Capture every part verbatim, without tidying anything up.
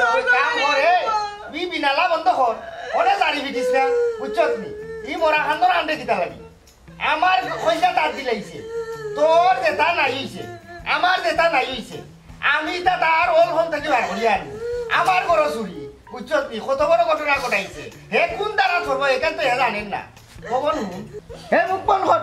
কাম কর, এই, ই বিনালা বন্ধ কর। ওরে জারি ফিটিস না, বুঝছত নি? ই মরা খান্দর আন্ডে কিতা লাগি? আমার কইজা তার দিলাইছে। তোর যেটা নাই হইছে, আমার যেটা নাই হইছে। আমি তা তার ওল ফোন থাকি বার করি আনি। আমার বড় চুরি, বুঝছত নি? কত বড় ঘটনা ঘটাইছে। হে কোন দ্বারা ধরবো, এখান তো হে জানেন না। পবন হুন। হে মুখ বন্ধ কর।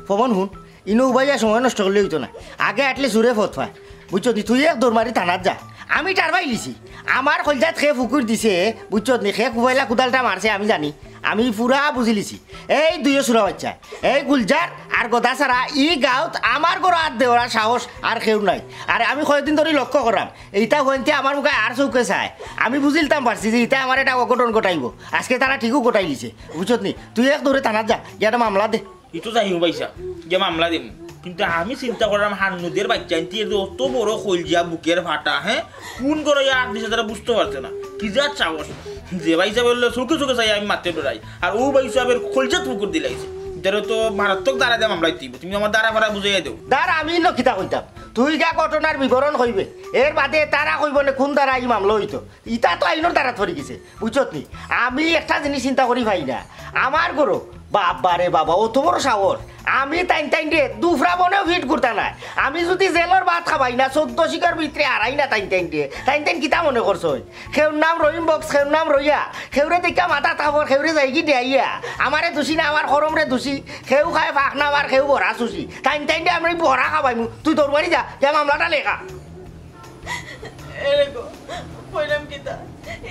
পবন হুন। ইনো উবাইয়া সময় নষ্ট করলে হইতো না। আগে আটলে চুরে ফত পায়। বুঝছত নি? তুই এক দৌড় মারি থানাত যা। আমি টার পাইলিছি। আমার কলজাত খে ফুকুর দিছে, বুঝছত নি? খে কুবাইলা কুদালটা মারছে, আমি জানি। আমি পুরা বুঝিলিছি। এই দুইও চুরা বাচ্চা, এই গুলজার আর গদা ছাড়া ই গাঁওত আমার ঘরো আত দেওয়ার সাহস আর কেউ নাই। আর আমি কয়দিন ধরি লক্ষ্য করাম, এইটা হইতে আমার মুখে আর চউখে চায়। আমি বুঝিলতাম পারছি যে ইটা আমার একটা অঘটন ঘটাইবো। আজকে তারা ঠিকও ঘটাইলিছে, বুঝছত নি? তুই এক দৌড়ে থানাত যা, গিয়া একটা মামলা দে। ই তো যাইমু ভাইসাব, গিয়া মামলা দিমু। কিন্তু আমি চিন্তা করলাম, হান্নুদের বাচ্চা ইন্তি এর অত বড় কলজা, বুকের ফাটা, হ্যাঁ? কোন করে আট দিছে তারা বুঝতে পারছে না। কি জাত সাহস? যে ভাইসাব বললে চউখে চউখে চাই আমি মারতে ডরাই। আর ও ভাইসাবের কলজাত ফুকুর দিলাইছে। এটারে তো মারাত্মক ধারা দিয়া মামলা দিতে হইব। তুমি আমার ধারা ফারা বুঝাইয়া দেও। ধারা আমি ইনো কিতা কইতাম? তুই গিয়া ঘটনার বিবরণ কইবে। এর বাদে তারা কইবো নে কোন ধারা ই মামলা হইতো। ইটা তো আইনর ধারাত পড়ি গেছে, বুঝছত নি? আমি একটা জিনিস চিন্তা করি পাই না। আমার ঘরো, বাবা রে বাবা, অত বড় সাহস। আমি তাইন তাইন রে দুফরা বনেও ফিট করতা না। আমি যদি জেলর ভাত খাবাই না, চৌদ্দ শিকর ভিতরে হারাই না তাইন তাইন রে, তাইন তাইন কিতা মনে করছইন? কেউর নাম রহিম বক্স, কেউর নাম রইয়া, কেউরে দেখা মাথা থাপড়, কেউরে যাইগি দেয়াইয়া। আমারে দুষি না, আমার করমরে দুষি। কেউ খায় ফাঁক না, আমার কেউ বড়া চুষি। তাইন তাইন রে আমরা বড়া খাবাইমু। তুই দৌড় মারি যা, যা মামলাটা লেখা। এরে গো, কইলাম কিতা?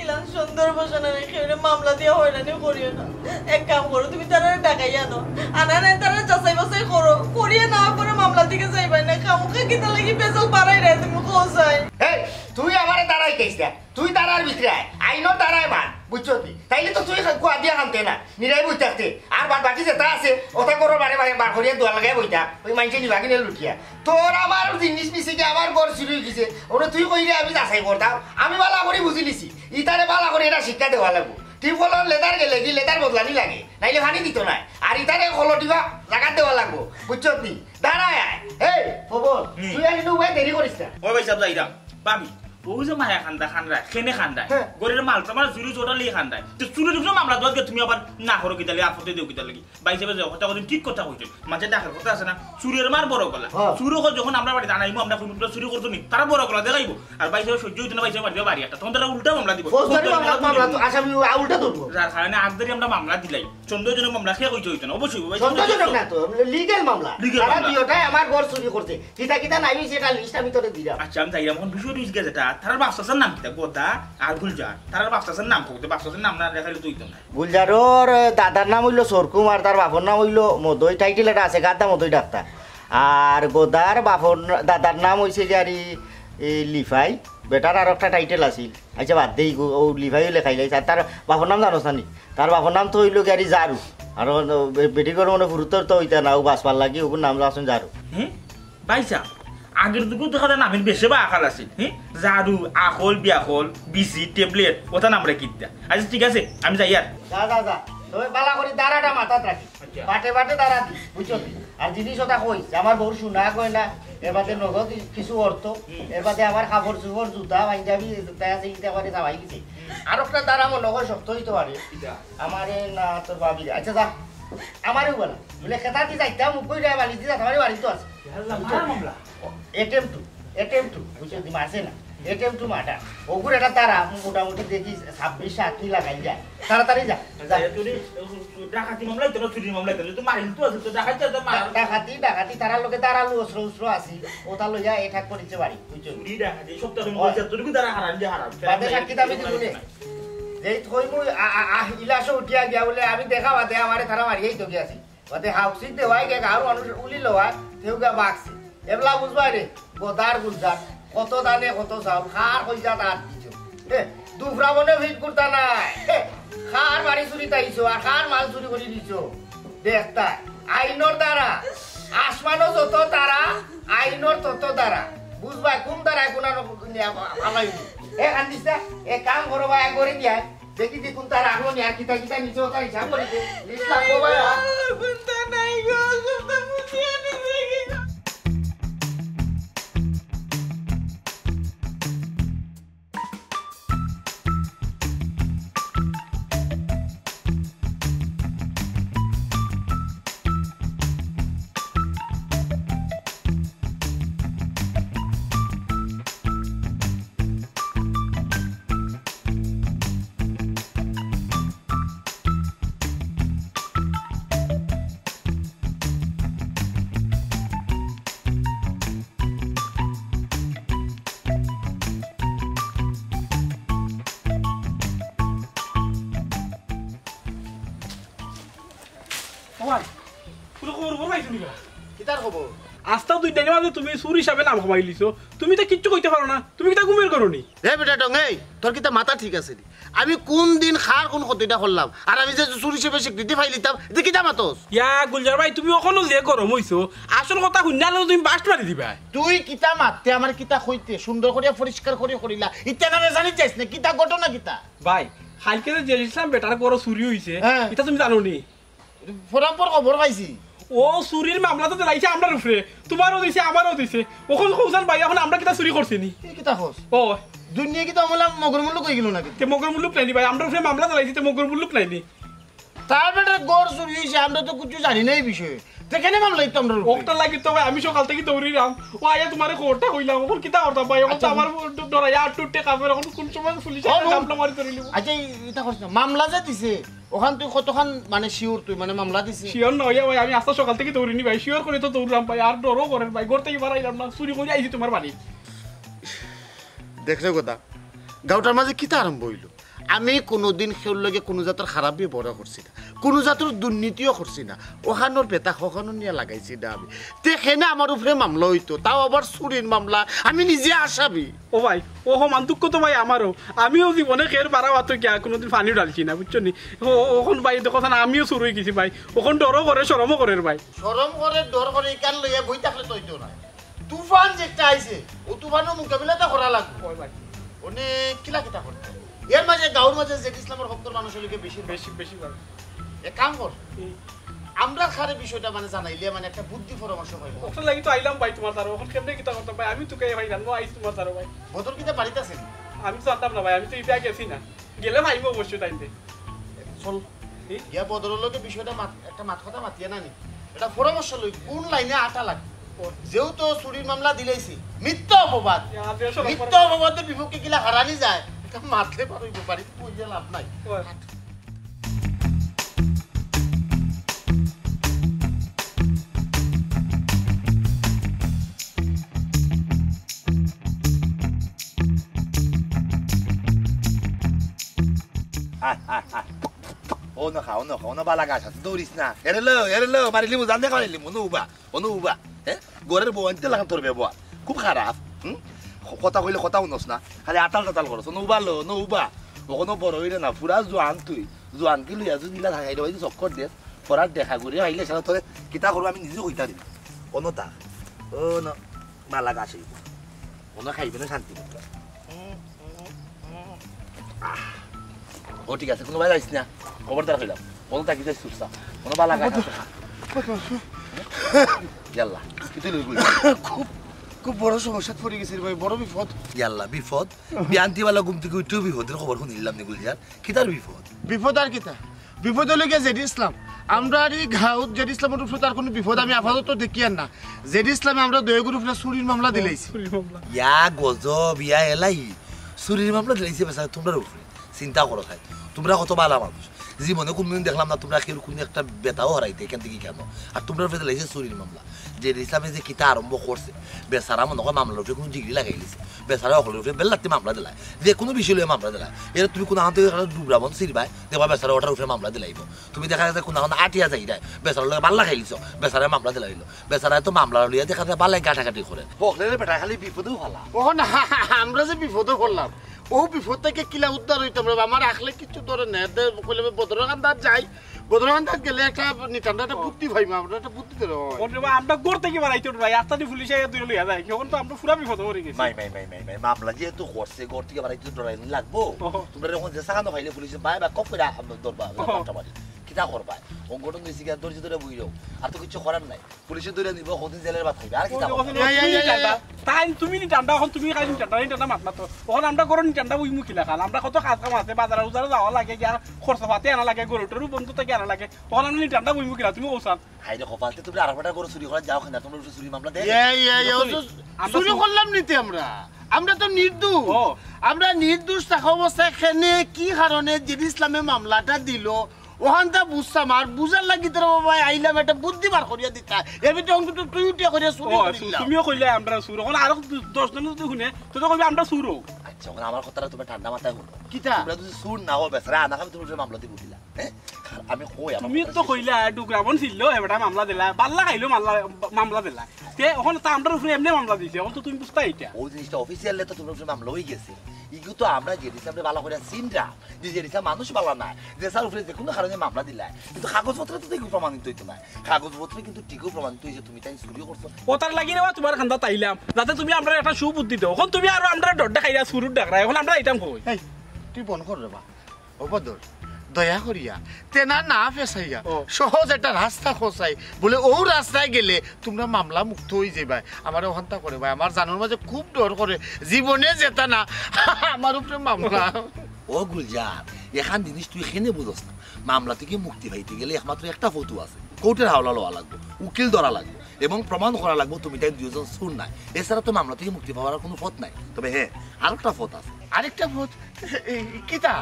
ইলান সুন্দর বসনা নাই, কেউরে মামলা দিয়া হয়রানি করিও না। এক কাম করো, তুমি তারারে ডাকাই আনো। আনা নাই, তারারে যাচাই বাছাই করো। করিয়া না করে মামলা দিকে যাইবায় না। খামুখা কিতা লাগি বেজাল বাড়াই রে তুমি কোসাই? এই, তুই আমারে দাঁড়াই কেস দেখ। তুই তারার ভিতরে আয়, আইনর তারায় মান, বুঝছত নি? তাইলে তো তুই কুয়া দিয়া খানতে না, নিরাই বই থাকতে। আর বাদ বাকি যেটা আছে, ওটা করো বারে বারে বার করিয়া দুয়ার লাগাই বইতা, ওই মাইনষে নিবা কিনে লুটিয়া। তোর আমার জিনিস মিশে গিয়ে আমার ঘর চুরি হয়ে গেছে, ওটা তুই কইরে আমি যাচাই করতাম, আমি বালা করি বুঝিলিছি। ইতারে বালা করি এটা শিক্ষা দেওয়া লাগবো। টিউবওয়েলর লেদার গেলে কি লেদার বদলানি লাগে, নাইলে পানি দিত নাই। আর ইতারে কলটিবা জাগাত দেওয়া লাগবো, বুঝছত নি? দাঁড়ায় আয়। এই, খবর, হুম। তুই আর কিন্তু উবাই দেরি করিস না। ও ভাইসাব, যাইরাম। ভাবি, ও যে মায়া কান্দা কান্দায়, কেনে কান্দায়। হ্যাঁ। ঘরের মাল সামান চুরি চোরা লিয়ে কান্দায়। তো চুরির উপরে মামলা দেওয়াত গিয়া তুমি আবার না করো কিতা লাগি, আপত্তি দেও কিতা লাগি? ভাইসাবে যে কথা কইছইন, ঠিক কথা কইছইন। মাঝে ডাকের কথা আছে না, চুরের মার বড় গলা। হ্যাঁ। চুর অকল যখন আমরার বাড়িত আনাইমু, আমরা কইমু, "তোমরা চুরি করছো নি?" তারা বড় গলা দেখাইবো। আর ভাইসাবে সহ্য হইতো না, ভাইসাবে মারবে বাড়ি একটা। তখন তারা উল্টা মামলা দিবো। ফৌজদারি মামলা, মামলা তো আসামি উল্টা ধরবো। যার কারণে আগ ধরি আমরা মামলা দিলাই। সন্দেহজনক মামলা কে কইতে হইতো না, অবশ্যই ভাই, সন্দেহজনক না তো, লিগ্যাল মামলা। লিগ্যাল তারা মামলা। দুইটাই আমার ঘর চুরি করছে। কিতা কিতা নাই হইছে, এটা লিস্ট আমি তোরে দিলাম। আচ্ছা, আমি যাইরাম। এখন বিষয় রইছে গিয়া যেটা, তারার বাপ চাচার নাম কিতা? গদা আর গুলজার। তারার বাপ চাচার নাম কইতে, বাপ চাচার নাম না দেখাইলে তো হইতো না। গুলজারর দাদার নাম হইলো সরকুম আর তার বাপর নাম হইলো মদই, টাইটেল এটা আছে, গাদ্দা মদই ডাক্তার। আর গদার বাপর ন-, দাদার নাম হইছে গিয়া আর ই, ই লিফাই, বেটার আর একটা টাইটেল আছিল। আচ্ছা, বাদ দেই গো, ও লিফাইও লেখাই লাইছে। আর তার বাপর নাম জানোস না নি? তার বাপর নাম তো হইলো গিয়া আর ই জারু। আর ও বে-, বেটিগর মনে ফুরুতর তো হইতা না, ও বাঁচবার লাগি ওগুর নাম রাখছইন জারু। হুম? ভাইসাব, আগের যুগও দেখা যায় নামের বেশে বা আকাল আছিল। হুম? জারু, আকল, বিয়াকল, বিসি, ট্যাবলেট, ওটা নাম রেখে দিতা। আচ্ছা, ঠিক আছে, আমি যাইয়ার। যা, যা, যা। তবে বালা করি দাঁড়াটা মাথাত রাখি। আচ্ছা। বাটে বাটে দাঁড়া দি, বুঝছো নি? আর জিনিস ওটা কই, যে আমার বউর সোনা গয়না, এর বাদে নগদ কিছু অর্থ, হুম। এর বাদে আমার কাপড় চোপড়, জুতা, পাঞ্জাবি, তাই আছে, ইটা করে সবাই দিছে। হুম। আর একটা দাঁড়া মনে হয় শক্ত হইতে পারে। কিতা? আমারে না তোর ভাবিরে। আচ্ছা, যা। আমারেও বলা। বলে, "খেতা দি যাইতাম, মুখ কই যায়, বালি দি যাইতাম, আরে বাড়ি তো আছে।" ইয়াল্লা, মারা মামলা। এটিএম টু, এটিএম টু, বুঝছো? দিমা আছে না? ATM to murder. ওগুর একটা তারা মোটামুটি দেখি ছাব্বিশ সাত কি লাগাই যায়। তাড়াতাড়ি যা, যা। আচ্ছা, তুই ডাকাতি মামলা, তোর চুরি মামলা, তোর তো মারিল তো আছে, তো ডাকাতি আছে, মার। ডাকাতি, ডাকাতি, তারার লগে ধারালো অস্ত্র, অস্ত্র আছে। ওটা লইয়া এটাক করিছে বাড়ি, বুঝছো? চুরি ডাকাতি, সব তো এখন ওই। বলছে, তোর কি তারা হারাম যে হারাম। বাদে সাক্ষী দাবি দিব নে। যেই থইমু, আ, আ, আ, ইলাশও উঠিয়া গিয়া বলে, আমি দেখা বাদে আমারে তারা মারিয়াই তো গিয়াছি। বাদে হাউসিক দেওয়াই গিয়া গাঁর মানুষ উলি লওয়ায়, তেও গিয়া বাগছে। এবলা বুঝবায় রে, গদার গুলজার, কত দানে কত চাউল, কার কইজাত আত দিছো। এ, দুফরা বনে ফিট করতা নাই। এ, কার বাড়ি চুরিত আইছো, আর কার মাল চুরি করি দিছো। দেখতা, আইনর দ্বারা, আসমানো যত তারা, আইনর তত দ্বারা। বুঝবায়, কোন দ্বারায় কোন আনো নিয়া ফালাইবো। এ, কান্দিস না, এ, কাম করো বা, এক করে দিয়া। দেখি দেখুন তার আরো নিয়ে আর কিতা কিতা নিচে ওটা হিসাব করি দে। লিস্ট লাগবো ভাই। কুন্তা নাই গো, কুন্তা মুছিয়া নিছে কি গো? ও ভাই, কোনো খবর খবর পাইছো নি বা? কিতার খবর? আস্তা দুই দিনর মাঝে তুমি চুর হিসাবে নাম কামাইলিছো। তুমি তো কিচ্ছু কইতে পারো না, তুমি কিতা ঘুমের করো নি? রে বেটা টং, এই, তোর কিতা মাথা ঠিক আছে নি? আমি কোন দিন কার কোন ক্ষতিটা করলাম? আর আমি যে চুর হিসেবে স্বীকৃতি পাইলিতাম, ইতা কিতা মাতস? ইয়া গুলজার ভাই, তুমি অখনো যে গরম অইছো, আসল কথা হুনলে তুমি বাস্ট মারি দিবায়। তুই কিতা মাততে, আমার কিতা কইতে, সুন্দর করিয়া পরিষ্কার করি করিলা। ইতা না জানি যাইস না, কিতা ঘটনা কিতা? ভাই, কাইলকে যে জেড ইসলাম বেটার ঘরো চুরি অইছে, হ্যাঁ। ইতা তুমি জানো নি? ফরাম পর খবর পাইছি। ও চুরির মামলা তো দিলাইছে আমরার উপরে, তুমারেও দিছে, আমারেও দিছে। অখন কওছাইন ভাই, অখন আমরা কিতা চুরি করছি নি? এ কিতা কস? ও। দুনিয়া কিতা আমলা মগর মুল্লুক অইগেলো নাকি? তে মগর মুল্লুক নায়নি ভাই, আমরার উপরে মামলা দিলাইছে, তে মগর মুল্লুক নায়নি? তার বেটার ঘর চুরি অইছে, আমরা তো কিচ্ছু জানি না ই বিষয়ে। তে কেনে মামলা দিতো আমরার উপরে? অটার লাগি তো ভাই আমি সকাল থাকি দৌড়িরাম। ও আইয়া তুমারে খবরটা কইলাম, অখন কিতা করতাম ভাই? অখন তো আচ্ছা, আমার ডরাইয়া আটটু উঠতে কাপের, অখন কোন সময় পুলিশে ও, ও। জাপটা মারি ধরিলিবো। আচ্ছা, ই-, ইতা কস না, মামলা যে দিছে, অখান তুই কতখান মানে sure তুই মানে মামলা দিছে? Sure না অইয়া ভাই, আমি আস্তা সকাল থাকি দৌড়িনি ভাই, sure করি তো দৌড়লাম ভাই, আর ডরও করের ভাই, ঘর থাকি বারাইলাম না, চুরি করি আইছি তুমার বাড়িত। দেখরে কথা, গাউটার মাঝে কিতা আরম্ভ অইলো? আমি কুনুদিন কেউর লগে কুনু জাতর খারাপ ব্যবহারও করছি না, কুনু জাতর দুর্নীতিও করছি না, অখানর বেটা অখানো নিয়া লাগাইছি না আমি। তে কেনে আমার উপরে মামলা অইতো, তাও আবার চুরির মামলা, আমি নিজে আসামি। ও ভাই, ও সমান দুঃখ তো ভাই আমারও। আমিও জীবনে কেউর বাড়া ভাতো গিয়া কুনুদিন পানিও ঢালছি না, বুঝছো নি? ও, ও, অখন ভাই দেখো না, আমিও চুর অইগেছি ভাই, অখন ডরও করে, শরমও করের ভাই। শরম করে, ডর করে, ইখান লইয়া বই থাকলে তো অইতো নায়। তুফান যেটা আইছে, ও তুফানর মোকাবিলা তো করা লাগবো। ওই ভাই। অনে কিলা কিতা করতে? এর মাঝে গাউর মাঝে জেড ইসলামর হক্কর মানুষ অইলে বেশি বেশি, বেশি ভাই। এক কাম কর, হুম। আমরার কারে বিষয়টা মানে জানাইলে মানে একটা বুদ্ধি পরামর্শ পাইবো। অটার লাগি তো আইলাম ভাই তুমার দ্বারা, অখন কেমনে কিতা করতাম ভাই, আমি তো কে ভাই জানবো, আইছি তুমার দ্বারা ভাই। বদর কিতা বাড়িত আছে নি? আমি তো জানতাম না ভাই, আমি তো ইটা গেছি না, গেলে ভাই অবশ্যই টাইম দে। চল, হুম? গিয়া বদরর লগে বিষয়টা মাত-, একটা মাত কথা মাতিয়া না নি, একটা পরামর্শ লই, কোন লাইনে আটা লাগে। ও। যেহেতু চুরির মামলা দিলাইছি, মিথ্যা অপবাদ, ইয়া, বেশ অপবাদ। মিথ্যা অপবাদের বিপক্ষে কিলা হারানি যায়, এটা মাতলে পারো, বাড়িত বইয়া লাভ নাই। ও। আয়, আয়, আয়। অনো খা, অনো খা, অনো বালা গাছ আছে, দৌড়িস না। এরে লো, এরে লো, মারিলিমু, জান দে মারিলিমু, অনো উবা, অনো উবা। হ্যাঁ? ঘরর বউ আনতে লাগান তোর ব্যবহার। খুব খারাপ, হুম? ক-, কথা কইলে কথা হুনস না, খালি আতাল তাতাল করস। অনো উবা লো, অনো উবা। অখনো বড় অইরে না, পুরা জোয়ান তুই। জোয়ান কি লইয়া যদি ইলা থাকাই রে ভাই, চক্কর দে। পড়ার দেখা করি আইলে সারা তোরে কিতা করবো আমি নিজে কইতারি। অনো তা। অনো বালা গাছ অইবো। অনো খাইবে না শান্তি মতো। আহ। ও ঠিক আছে, কুনু বায় যাইস না। খবরদার কইলাম। অনো থাকি যাইস চুপচাপ। অনো বালা গাছ আছে খা। ইয়াল্লা, কিতা লই গই? খুব, খুব বড় সমস্যাত পড়ি গেছি রে ভাই, বড় বিপদ। ইয়াল্লা, বিপদ? বিয়ান্তি বালা ঘুম থাকি উঠিয়াউ বিপদর খবর হুনিলাম নি গুলজার। কিতার বিপদ? বিপদ আর কিতা? বিপদ অইলো গিয়া জেড ইসলাম। আমরার ই গাউত জেড ইসলামর উপরে তার কুনু বিপদ আমি আপাতত দেখিয়ার না। জেড ইসলামে আমরার দুইওগুর উপরে চুরির মামলা দিলাইছে। চুরির মামলা। ইয়া গজব, ইয়া এলাহি। চুরির মামলা দিলাইছে বেচারা তুমরার উপরে। চিন্তা করো চাই। তুমরা কত বালা মানুষ। জীবনে কুনুদিন দেখলাম না তুমরা কেউর কুনু একটা বেটাও হারাইতে ইখান থাকি কেনে। আর তুমরার উপরে দিলাইছে চুরির মামলা। জেড ইসলামে যে কিতা আরম্ভ করছে, বেচারা মনো কয় মামলার উপরে কুনু ডিগ্রি লাগাইলিছে। বেচারা হকলর উপরে বেল্লাতে মামলা দিলায়। যে কুনু বিষয় লইয়া মামলা দিলায়। এরে তুমি কুনাখান থাকি একটা ডুবরা বন ছিড়বায়, দেখবায় বেচারা অটার উপরে মামলা দিলাইবো। তুমি দেখা যায় কুনাখান আটিয়া যাইরায়, বেচারার লগে বাল্লা খাইলিছো, বেচারায় মামলা দিলাইলো। বেচারায় তো মামলা লইয়া দেখা যায় বালাই গাটাগাটি করে। হকলরে বেটা খালি বিপদেউ ফালা। অখন আমরা যে বিপদো পড়লাম, অউ বিপদ থাকি কিলা উদ্ধার অইতাম রে বা, আমার আখলে কিচ্ছু ধরে না। দে, কইলে আমি বদরকান্দাত যাই, বদরকান্দাত গেলে একটা নিটান্ডা একটা বুদ্ধি পাইমু, আমরা একটা বুদ্ধি ধরে অয়। অরে বা, আমরা ঘর থাকি বারাইতে ভাই, আস্তানি পুলিশে আইয়া ধরি লইয়া যায়। অখন তো আমরা পুরা বিপদো পড়ি গেছি। মাই, মাই, মাই, মাই, মাই, মামলা যেহেতু করছে, ঘর থাকি বারাইতে ডরাইনি লাগবো। ওহো। তুমরা অখন যে সাকানো খাইলে পুলিশে বায় বা কপ কইরা ধরবা, ওহো। বাট্টা মারি। কিতা করবা? সংগঠন দিছি গিয়া ধরছি ধরে বইরও। আর তো কিচ্ছু করার নাই। পুলিশে ধরে নিবো, কতদিন জেলের ভাত খাইবা। আর কিতা করবা? ওই, ওই, ওই, ওই, ওই, ওই। তাইন তুমি নিটান্ডা, অখন তুমি খালি নিটান্ডা, নিটান্ডা মাত মাতো। অখন আমরা ঘরো নিটান্ডা বইমু কিলা খান? আমরা কত কাজ কাম আছে, বাজার উজারো যাওয়া লাগে, গিয়া খরচ পাতি আনা লাগে, গরু টরু বন্ধ থাকি আনা লাগে। অখন আমরা নিটান্ডা বইমু কিলা, তুমি কও চাইন। হায়রে কপাল, তে তুমরা আরফাটার ঘরো চুরি করাত যাও কেনে? তুমরার উপরে চুরির মামলা দেয়? এই, এই, এই, ও তো, চুরি, আমরা চুরি তো করলাম নি তে আমরা। আমরা তো নির্দোষ। ও। আমরা নির্দোষ থাকা অবস্থায় কেনে কি কারণে জেড ইসলামে মামলাটা দিলো? অখানতা বুঝতাম, আর বুঝার লাগি তোর বাবা আইলাম, একটা বুদ্ধি বার করিয়া দিতা। এর ভিতরে অখন তো তুই উঠিয়া করিয়া চুরি ও, করিলাম। তুমিও কইলে আমরা চুর। অখন আরো দশ জনে যদি হুনে, তে তো কইবে আমরা চুর। যখন আমার কথাটা তুমি ঠান্ডা মাথায় হুনো, কিতা? তোমরা যদি চুর না হও বেচারা, আনা আমি তোমার উপরে মামলা দিব কিলা? হ্যাঁ? আর আমি কই আমার তুমি কথা তো শেষ কইলা, ডুকরা বন ছিল, এবারে মামলা দিলা, বাল্লা খাইলো মামলা, মামলা দিলা। তে এখন তো আমরার উপরে এমনি মামলা দিছে, এখন তো তুমি বুঝতা এটা। ওই জিনিসটা অফিসিয়াল তো তোমার উপরে মামলা হয়ে গেছে। ইগু তো আমরা যে দিছে আমরা ভালো করে চিনরা, যে যে দিছে মানুষ ভালো না, যে স্যার উপরে যে কোনো কারণে মামলা দিলা, কিন্তু কাগজপত্র তো দেখি প্রমাণিত হইতো না। কাগজপত্রে কিন্তু ঠিকও প্রমাণিত হইছে তুমি তাই চুরি করছো। ওটার লাগি রে বা তোমার খান্দা তাইলাম, যাতে তুমি আমরা একটা সুবুদ্ধি দাও। এখন তুমি আরো আমরা ডর দেখাইয়া চুরুর ডাকরা, এখন আমরা আইতাম কই? এই, তুই বন্ধ কর রে বা। ও বদর, দয়া করিয়া, তেনা না ফেসাইয়া, ও। সহজ একটা রাস্তা খোঁজাই। বলে, ও রাস্তায় গেলে তোমরা মামলা মুক্ত হয়ে যাবায়। আমার ওখানটা করে ভাই, আমার জানোর মাঝে খুব ডর করে, জীবনে যেতা না, আমার উপরে মামলা। ও গুলজার, এখান জিনিস তুই কেনে বুঝস না। মামলা থেকে মুক্তি পাইতে গেলে একমাত্র একটা ফতু আছে, কোর্টের হাওলা লওয়া লাগবো, উকিল ধরা লাগবো এবং প্রমাণ করা লাগবো তুমি তাই দুজন চুর নাই। এছাড়া তো মামলা থেকে মুক্তি পাওয়ার আর কোনো পথ নাই। তবে হ্যাঁ, আরেকটা পথ আছে। আরেকটা পথ? এই, কিতা?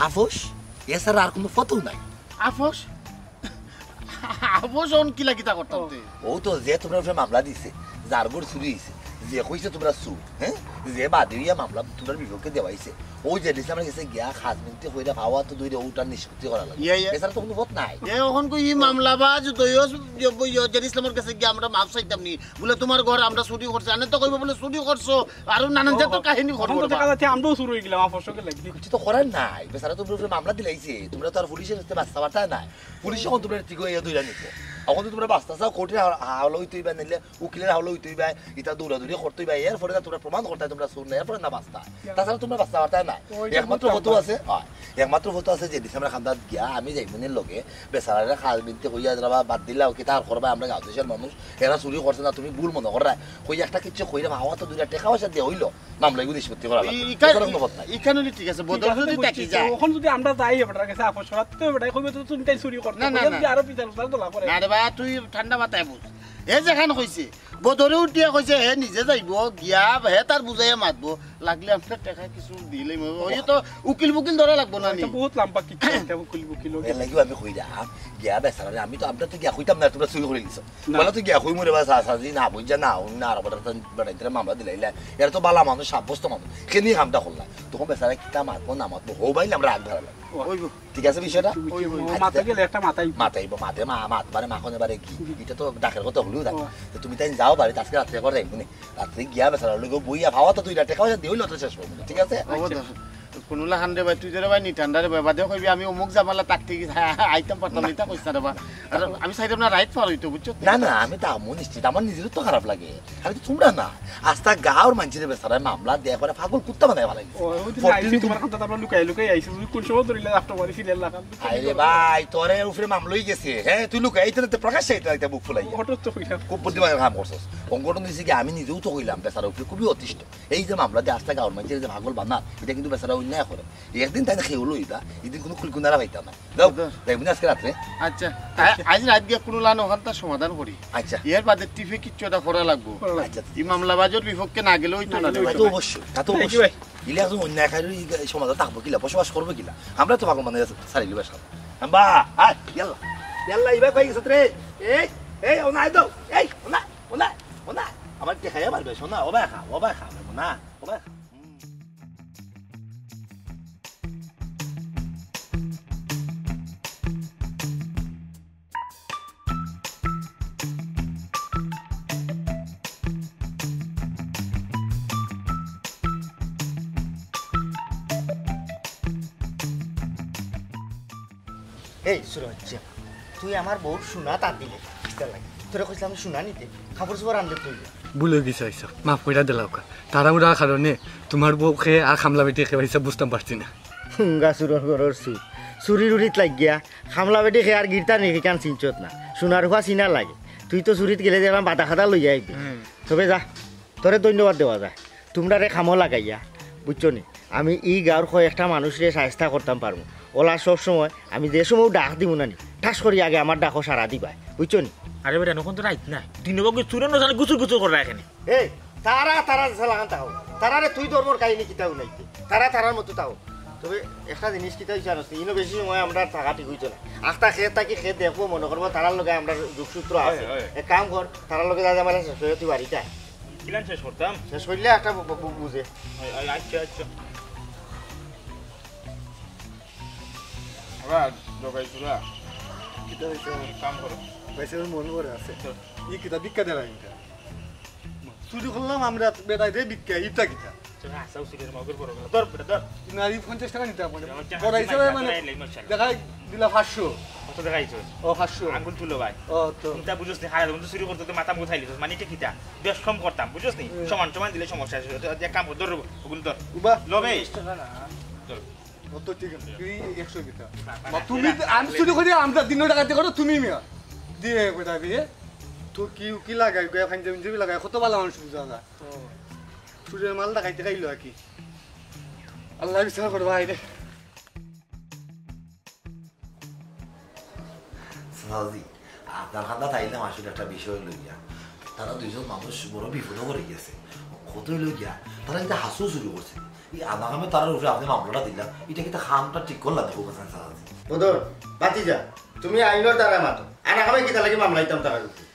আপোষ? এছাড়া আর কোনো পথও নাই। আপোষ? আপোষ অন কিলা কিতা করতাম তে? ও তো যে তোমরা উপরে মামলা দিছে, যার ঘর চুরি হইছে, যে কইছে তোমরা চুর, হ্যাঁ, যে বাদে হইয়া মামলা তোমরা বিপক্ষে দেওয়াইছে, ওই যে দিছে আমার গেছে গিয়া খাস মিনতে কইরা পাওয়া তো দইরে ওটার নিষ্পত্তি করা লাগে। ইয়া, ইয়া। এছাড়া তো কোনো পথ নাই। এ, ওখান কই ই মামলা বা যুদ্ধ ইয়ো, ইয়ো, ইয়ো, জের ইসলামের কাছে গিয়া আমরা মাফ চাইতাম নি। বলে, "তোমার ঘর আমরা চুরি করছি।" আনে তো কইবো বলে, "চুরি করছো।" আরো নানান জাত কাহিনী ঘটবো রে বা। আমরাও চুর হয়ে গেলাম, আপসকে লাগি। কিছু তো করার নাই, বেচারা তোমরা উপরে মামলা দিলাইছে, তোমরা তো আর পুলিশের কাছে বাঁচতে পারতা না। পুলিশ এখন তোমরা ঠিক হইয়া ধইরা নিত। এখন তো তোমরা বাঁচতে চাও, কোর্টে হা-, হাওলা হইতে হইবা, নিলে উকিলের হাওলা হইতে হইবা, এটা দৌড়াদৌড়ি করতে হইবা, এরপরে না তোমরা প্রমাণ করতে হয় তোমরা চুর না, এরপরে না বাঁচতা। তাছাড়া তোমরা বাঁচতে পারতা না। ওই যে একমাত্র ফতু আছে, হয়, একমাত্র ফতু আছে যে ডিসেম্বর খান্দাত গিয়া আমি যাইমুনির লগে বেচারারে খাল বিনতে কইয়া যারা বাদ দিলাও কি তার করবা, আমরা গাঁও দেশের মানুষ, এরা চুরি করছে না, তুমি ভুল মনে কররা, কই একটা কিচ্ছু কইরা হাওয়া তো দুইটা টেকা পয়সা দিয়ে হইলো, মামলা এগুলো নিষ্পত্তি করা লাগবে। ই-, ইখান-, এছাড়া কোনো পথ নাই। ইখান হইলে ঠিক আছে, ঠিক বদল আছে, যদি বুঝছি। তাকি যায়। তখন যদি আমরা যাই, বেটার কাছে আপস করাত, তো বেটাই কইবে, তো তুমি তাই চুরি করতে। না, না, কইয়া না। যদি আরো পিছাল উছাল তোলা করে। না রে ভাই, তুই ঠান্ডা মাথায় বুঝ। এ যেখান কইছে, বদরে উঠিয়া কইছে, হে নিজে যাইবো, গিয়া হে তার বুঝাইয়া মাতবো, লাগলে আমরা টেকা কিছু দিলেই মনে হয়। ওই তো উকিল বুকিল ধরা লাগবো না নি? এটা বহুত লম্বা কিচ্ছা, এটা উকিল বুকিল। এর লাগিও আমি কইরাম, গিয়া বেচারারে, আমি তো, আমরা তো গিয়া কইতাম না, তোমরা চুরি করে দিছো। না। বলে তো গিয়া কই মরে বা চাচা, জি না, বুঝা না, উনি না, আর বেটা তো, বেটা ইতারে মামলা দিলাইলা। এরা তো বালা মানুষ, সাব্যস্ত মানুষ। কেনে কামটা করলা? তখন বেচারা কিতা মাতবো না মাতবো, হো ভাই, আমরা আগ ধরা লাগবো। ওই গো। ঠিক আছে বিষয়টা? ওই, ওই। আচ্ছা, মাথা গেলে একটা মাথাই। মাথাই, মাথে মা, মাত, মানে মাখন এবারে কি? এটা তো ডাকের কথা হলেও ডাক। ও। তো তুমি তাই যাও বাড়িতে, আজকে রাত্রে একবার যাইবো নে। রাত্রে গিয়া বেচারা লগে বইয়া ভাবা তো দুইটা টেকা পয়সা দিয়ে হইলো তো শেষ করবো, ঠিক আছে? ও, আচ্ছা। দোষ। কোনো লাখান রে ভাই, তুই যে রে ভাই নিঠান্ডা রে ভাই, বাদে কইবি আমি অমুক ঝামেলা তাক থেকে আইতাম পারতাম না, এটা কইস না রে ভাই। আর আমি চাইতাম না রাইত পার হইতো, বুঝছো? না, না, আমি তো আমু নিশ্চিত, আমার নিজেরও তো খারাপ লাগে। খালি তো তোমরা না, আস্তা গাঁওর মানুষের বেচারায় মামলা দেয়া করে পাগল কুত্তা বানায় ভালাই। ও, ওই দিন প্রতিদিন আইছি তুমি তোমার কাছে, তারপর লুকাই লুকাই আইছি, তুমি কোন সময় ধরিলে after বাড়ি সিরিয়াল লাগাম। আরে ভাই, তোরে উপরে মামলা হয়ে গেছে, হ্যাঁ, তুই লুকাই, এই তো প্রকাশ্যে এটা, এটা বুক ফুলাই। হঠাৎ তো কইলাম। খুব বুদ্ধিমানের কাম করছস। সংগঠন দিছে কি, আমি নিজেও তো কইলাম, বেচারা উপরে খুবই অতিষ্ঠ। এই যে মামলা দিয়ে আস্তা গাঁওর মানুষের যে পাগল বানা, এটা কিন্তু বেচারা অন্যায় করে। একদিন তাই না খেয়ে হলো এটা, এদিন কোনো কুলকুনারা পাইতাম না। যাও, যাইবো না আজকে রাত্রে? আচ্ছা, আ-, আজ রাত গিয়া কোনো লান ওখানটা সমাধান করি। আচ্ছা। এর বাদে টিফে কিচ্ছু একটা করা লাগবো। করা লাগবো। আচ্ছা। এই মামলা বাজর বিপক্ষে না গেলে হইতো না রে ভাই। তা তো অবশ্যই, তা তো thank you অবশ্যই। ভাই। ইলে এখন অন্যায় খাইলে এই সমাজে থাকবো কিলা, বসবাস করবো কিলা? আমরা তো পাগল মানে সারিলি বাসা। আম্বা, আয়, ইয়াল্লা। ইয়াল্লা, ইবা কই গেছত রে? এই, এই, ও নাই দাও। এই, ও নাই, ও নাই, ও নাই। আমার কে খাইয়া মারবে, সোনা, ও ভাই খা, ও ভাই খা, ও না, ও ভাই খা। এই, সুরজ, তুই আমার বউর সোনা তার দিলে, কিতা লাগে? তোরে কইছিলাম সোনা নিতে, কাপড় চোপড় আনলে তুই। ভুল হয়ে গেছে, আইসা, মাফ কইরা দিলাও কা। তাড়াহুড়ার কারণে তোমার বউকে আর খামলা বেটি খেয়ে বুঝতাম পারছি না। হুঙ্গা চুরর ঘরর চুর। চুরির উড়িত লাগিয়া খামলা বেটি খেয়ার গিরতা নেকি কান চিনছত না। সোনার হুয়া চিনা লাগে। তুই তো চুরিত গেলে দেখলাম বাদা খাদা লইয়া আইবি। হুম। তবে যা, তোরে ধন্যবাদ দেওয়া যায়। তোমরারে কামো লাগাইয়া, বুঝছো নি? আমি ই গাঁওর কয়েকটা মানুষরে সাহায্য করতাম পারমু। ওলা সব সময় আমি যে সময় ডাক দিমু না নি, ঠাস করি আগে আমার ডাকো সাড়া দিবায়, বুঝছো নি? আরে বেটা, এখন তো রাইত নাই। দিনে বগে চুরে নজানে গুচুর গুচুর করে রাখে নি। এই, তারা, তারা যে লাগান তাও। তারারে তুই ধর্মর কাহিনী কিতাও নাইতে। তারা, তারার মতো তাও। তবে একটা জিনিস কিতা হইছে জানোস নি? ইনো বেশি সময় আমরা থাকা ঠিক হইতো না। আখতা খেত থাকি খেত দেখবো, মনে করবো তারার লগে আমরা যোগসূত্র হয়, আছে। হয়। এক কাম কর, তারার লগে যা ঝামেলা শেষ হয়ে তুই বাড়িতে আয়। কিলান শেষ করতাম? শেষ করলে একটা বু-, বু-, বু-, বুঝে। হয়, হয়, আচ্ছা, আচ্ছা। জগাই চুরা। কিতা অইছে? কাম করো। ভাই সাহেব, মন ভরে আছে। ই কিতা ভিক্ষা দেলা ইটা? চুরি করলাম আমরা, বেটায় দে ভিক্ষা, ইটা কিতা? তোর হাসাও চুরির মগর বড় গলা। ধর বেটা, ধর। নারী পঞ্চাশ টাকা নিতে পারে। পঞ্চাশ টাকা বড় হিসাবে মানে দেখাই দিলা পাঁচশো। কত দেখাইছো? ও, পাঁচশো। আঙ্গুল তুলো ভাই। ও, তো। তুমি তা বুঝোস নি, হারাই বন্ধু চুরি করতে তো মাথা মুখ খাইলি। মানে ইটা কিতা? বেশ কম করতাম, বুঝোস নি? সমান সমান দিলে সমস্যা আছে। তো এক কাম কর, ধর ওগুলো ধর। উবা। লবে। ধর। ও তো ঠিক আছে, তুই একশো দিতা। না, না, তুমি না, আমি চুরি করি, আমরা দিনও ডাকাতি করো, তুমি মিয়া। দিয়ে কোথায় দিয়ে? তো কি, কি লাগাই, গায়ে পাঞ্জাবি টাঞ্জাবি লাগাই, কত ভালো মানুষ বুঝা যায়। চুরের মাল ডাকাইতে খাইলো আর কি। আল্লাহ বিচার করবা আইরে। চাচাজি, আপনার কান্দাত আইলাম আসলে একটা বিষয় লইয়া। তারা দুইজন মানুষ বড় বিপদো পড়ি গেছে। কত লইয়া, তারা ইটা হাছু চুরি করছে। ই আনাকামে তারার উপরে আপনি মামলাটা দিলা, ইটা কিতা কামটা ঠিক করলা না, খুব আছেন চাচাজি? বদর, ভাতিজা, তুমি আইনর দ্বারা মাতো। আনাকামে কিতা লাগি মামলা দিতাম তারার উপরে?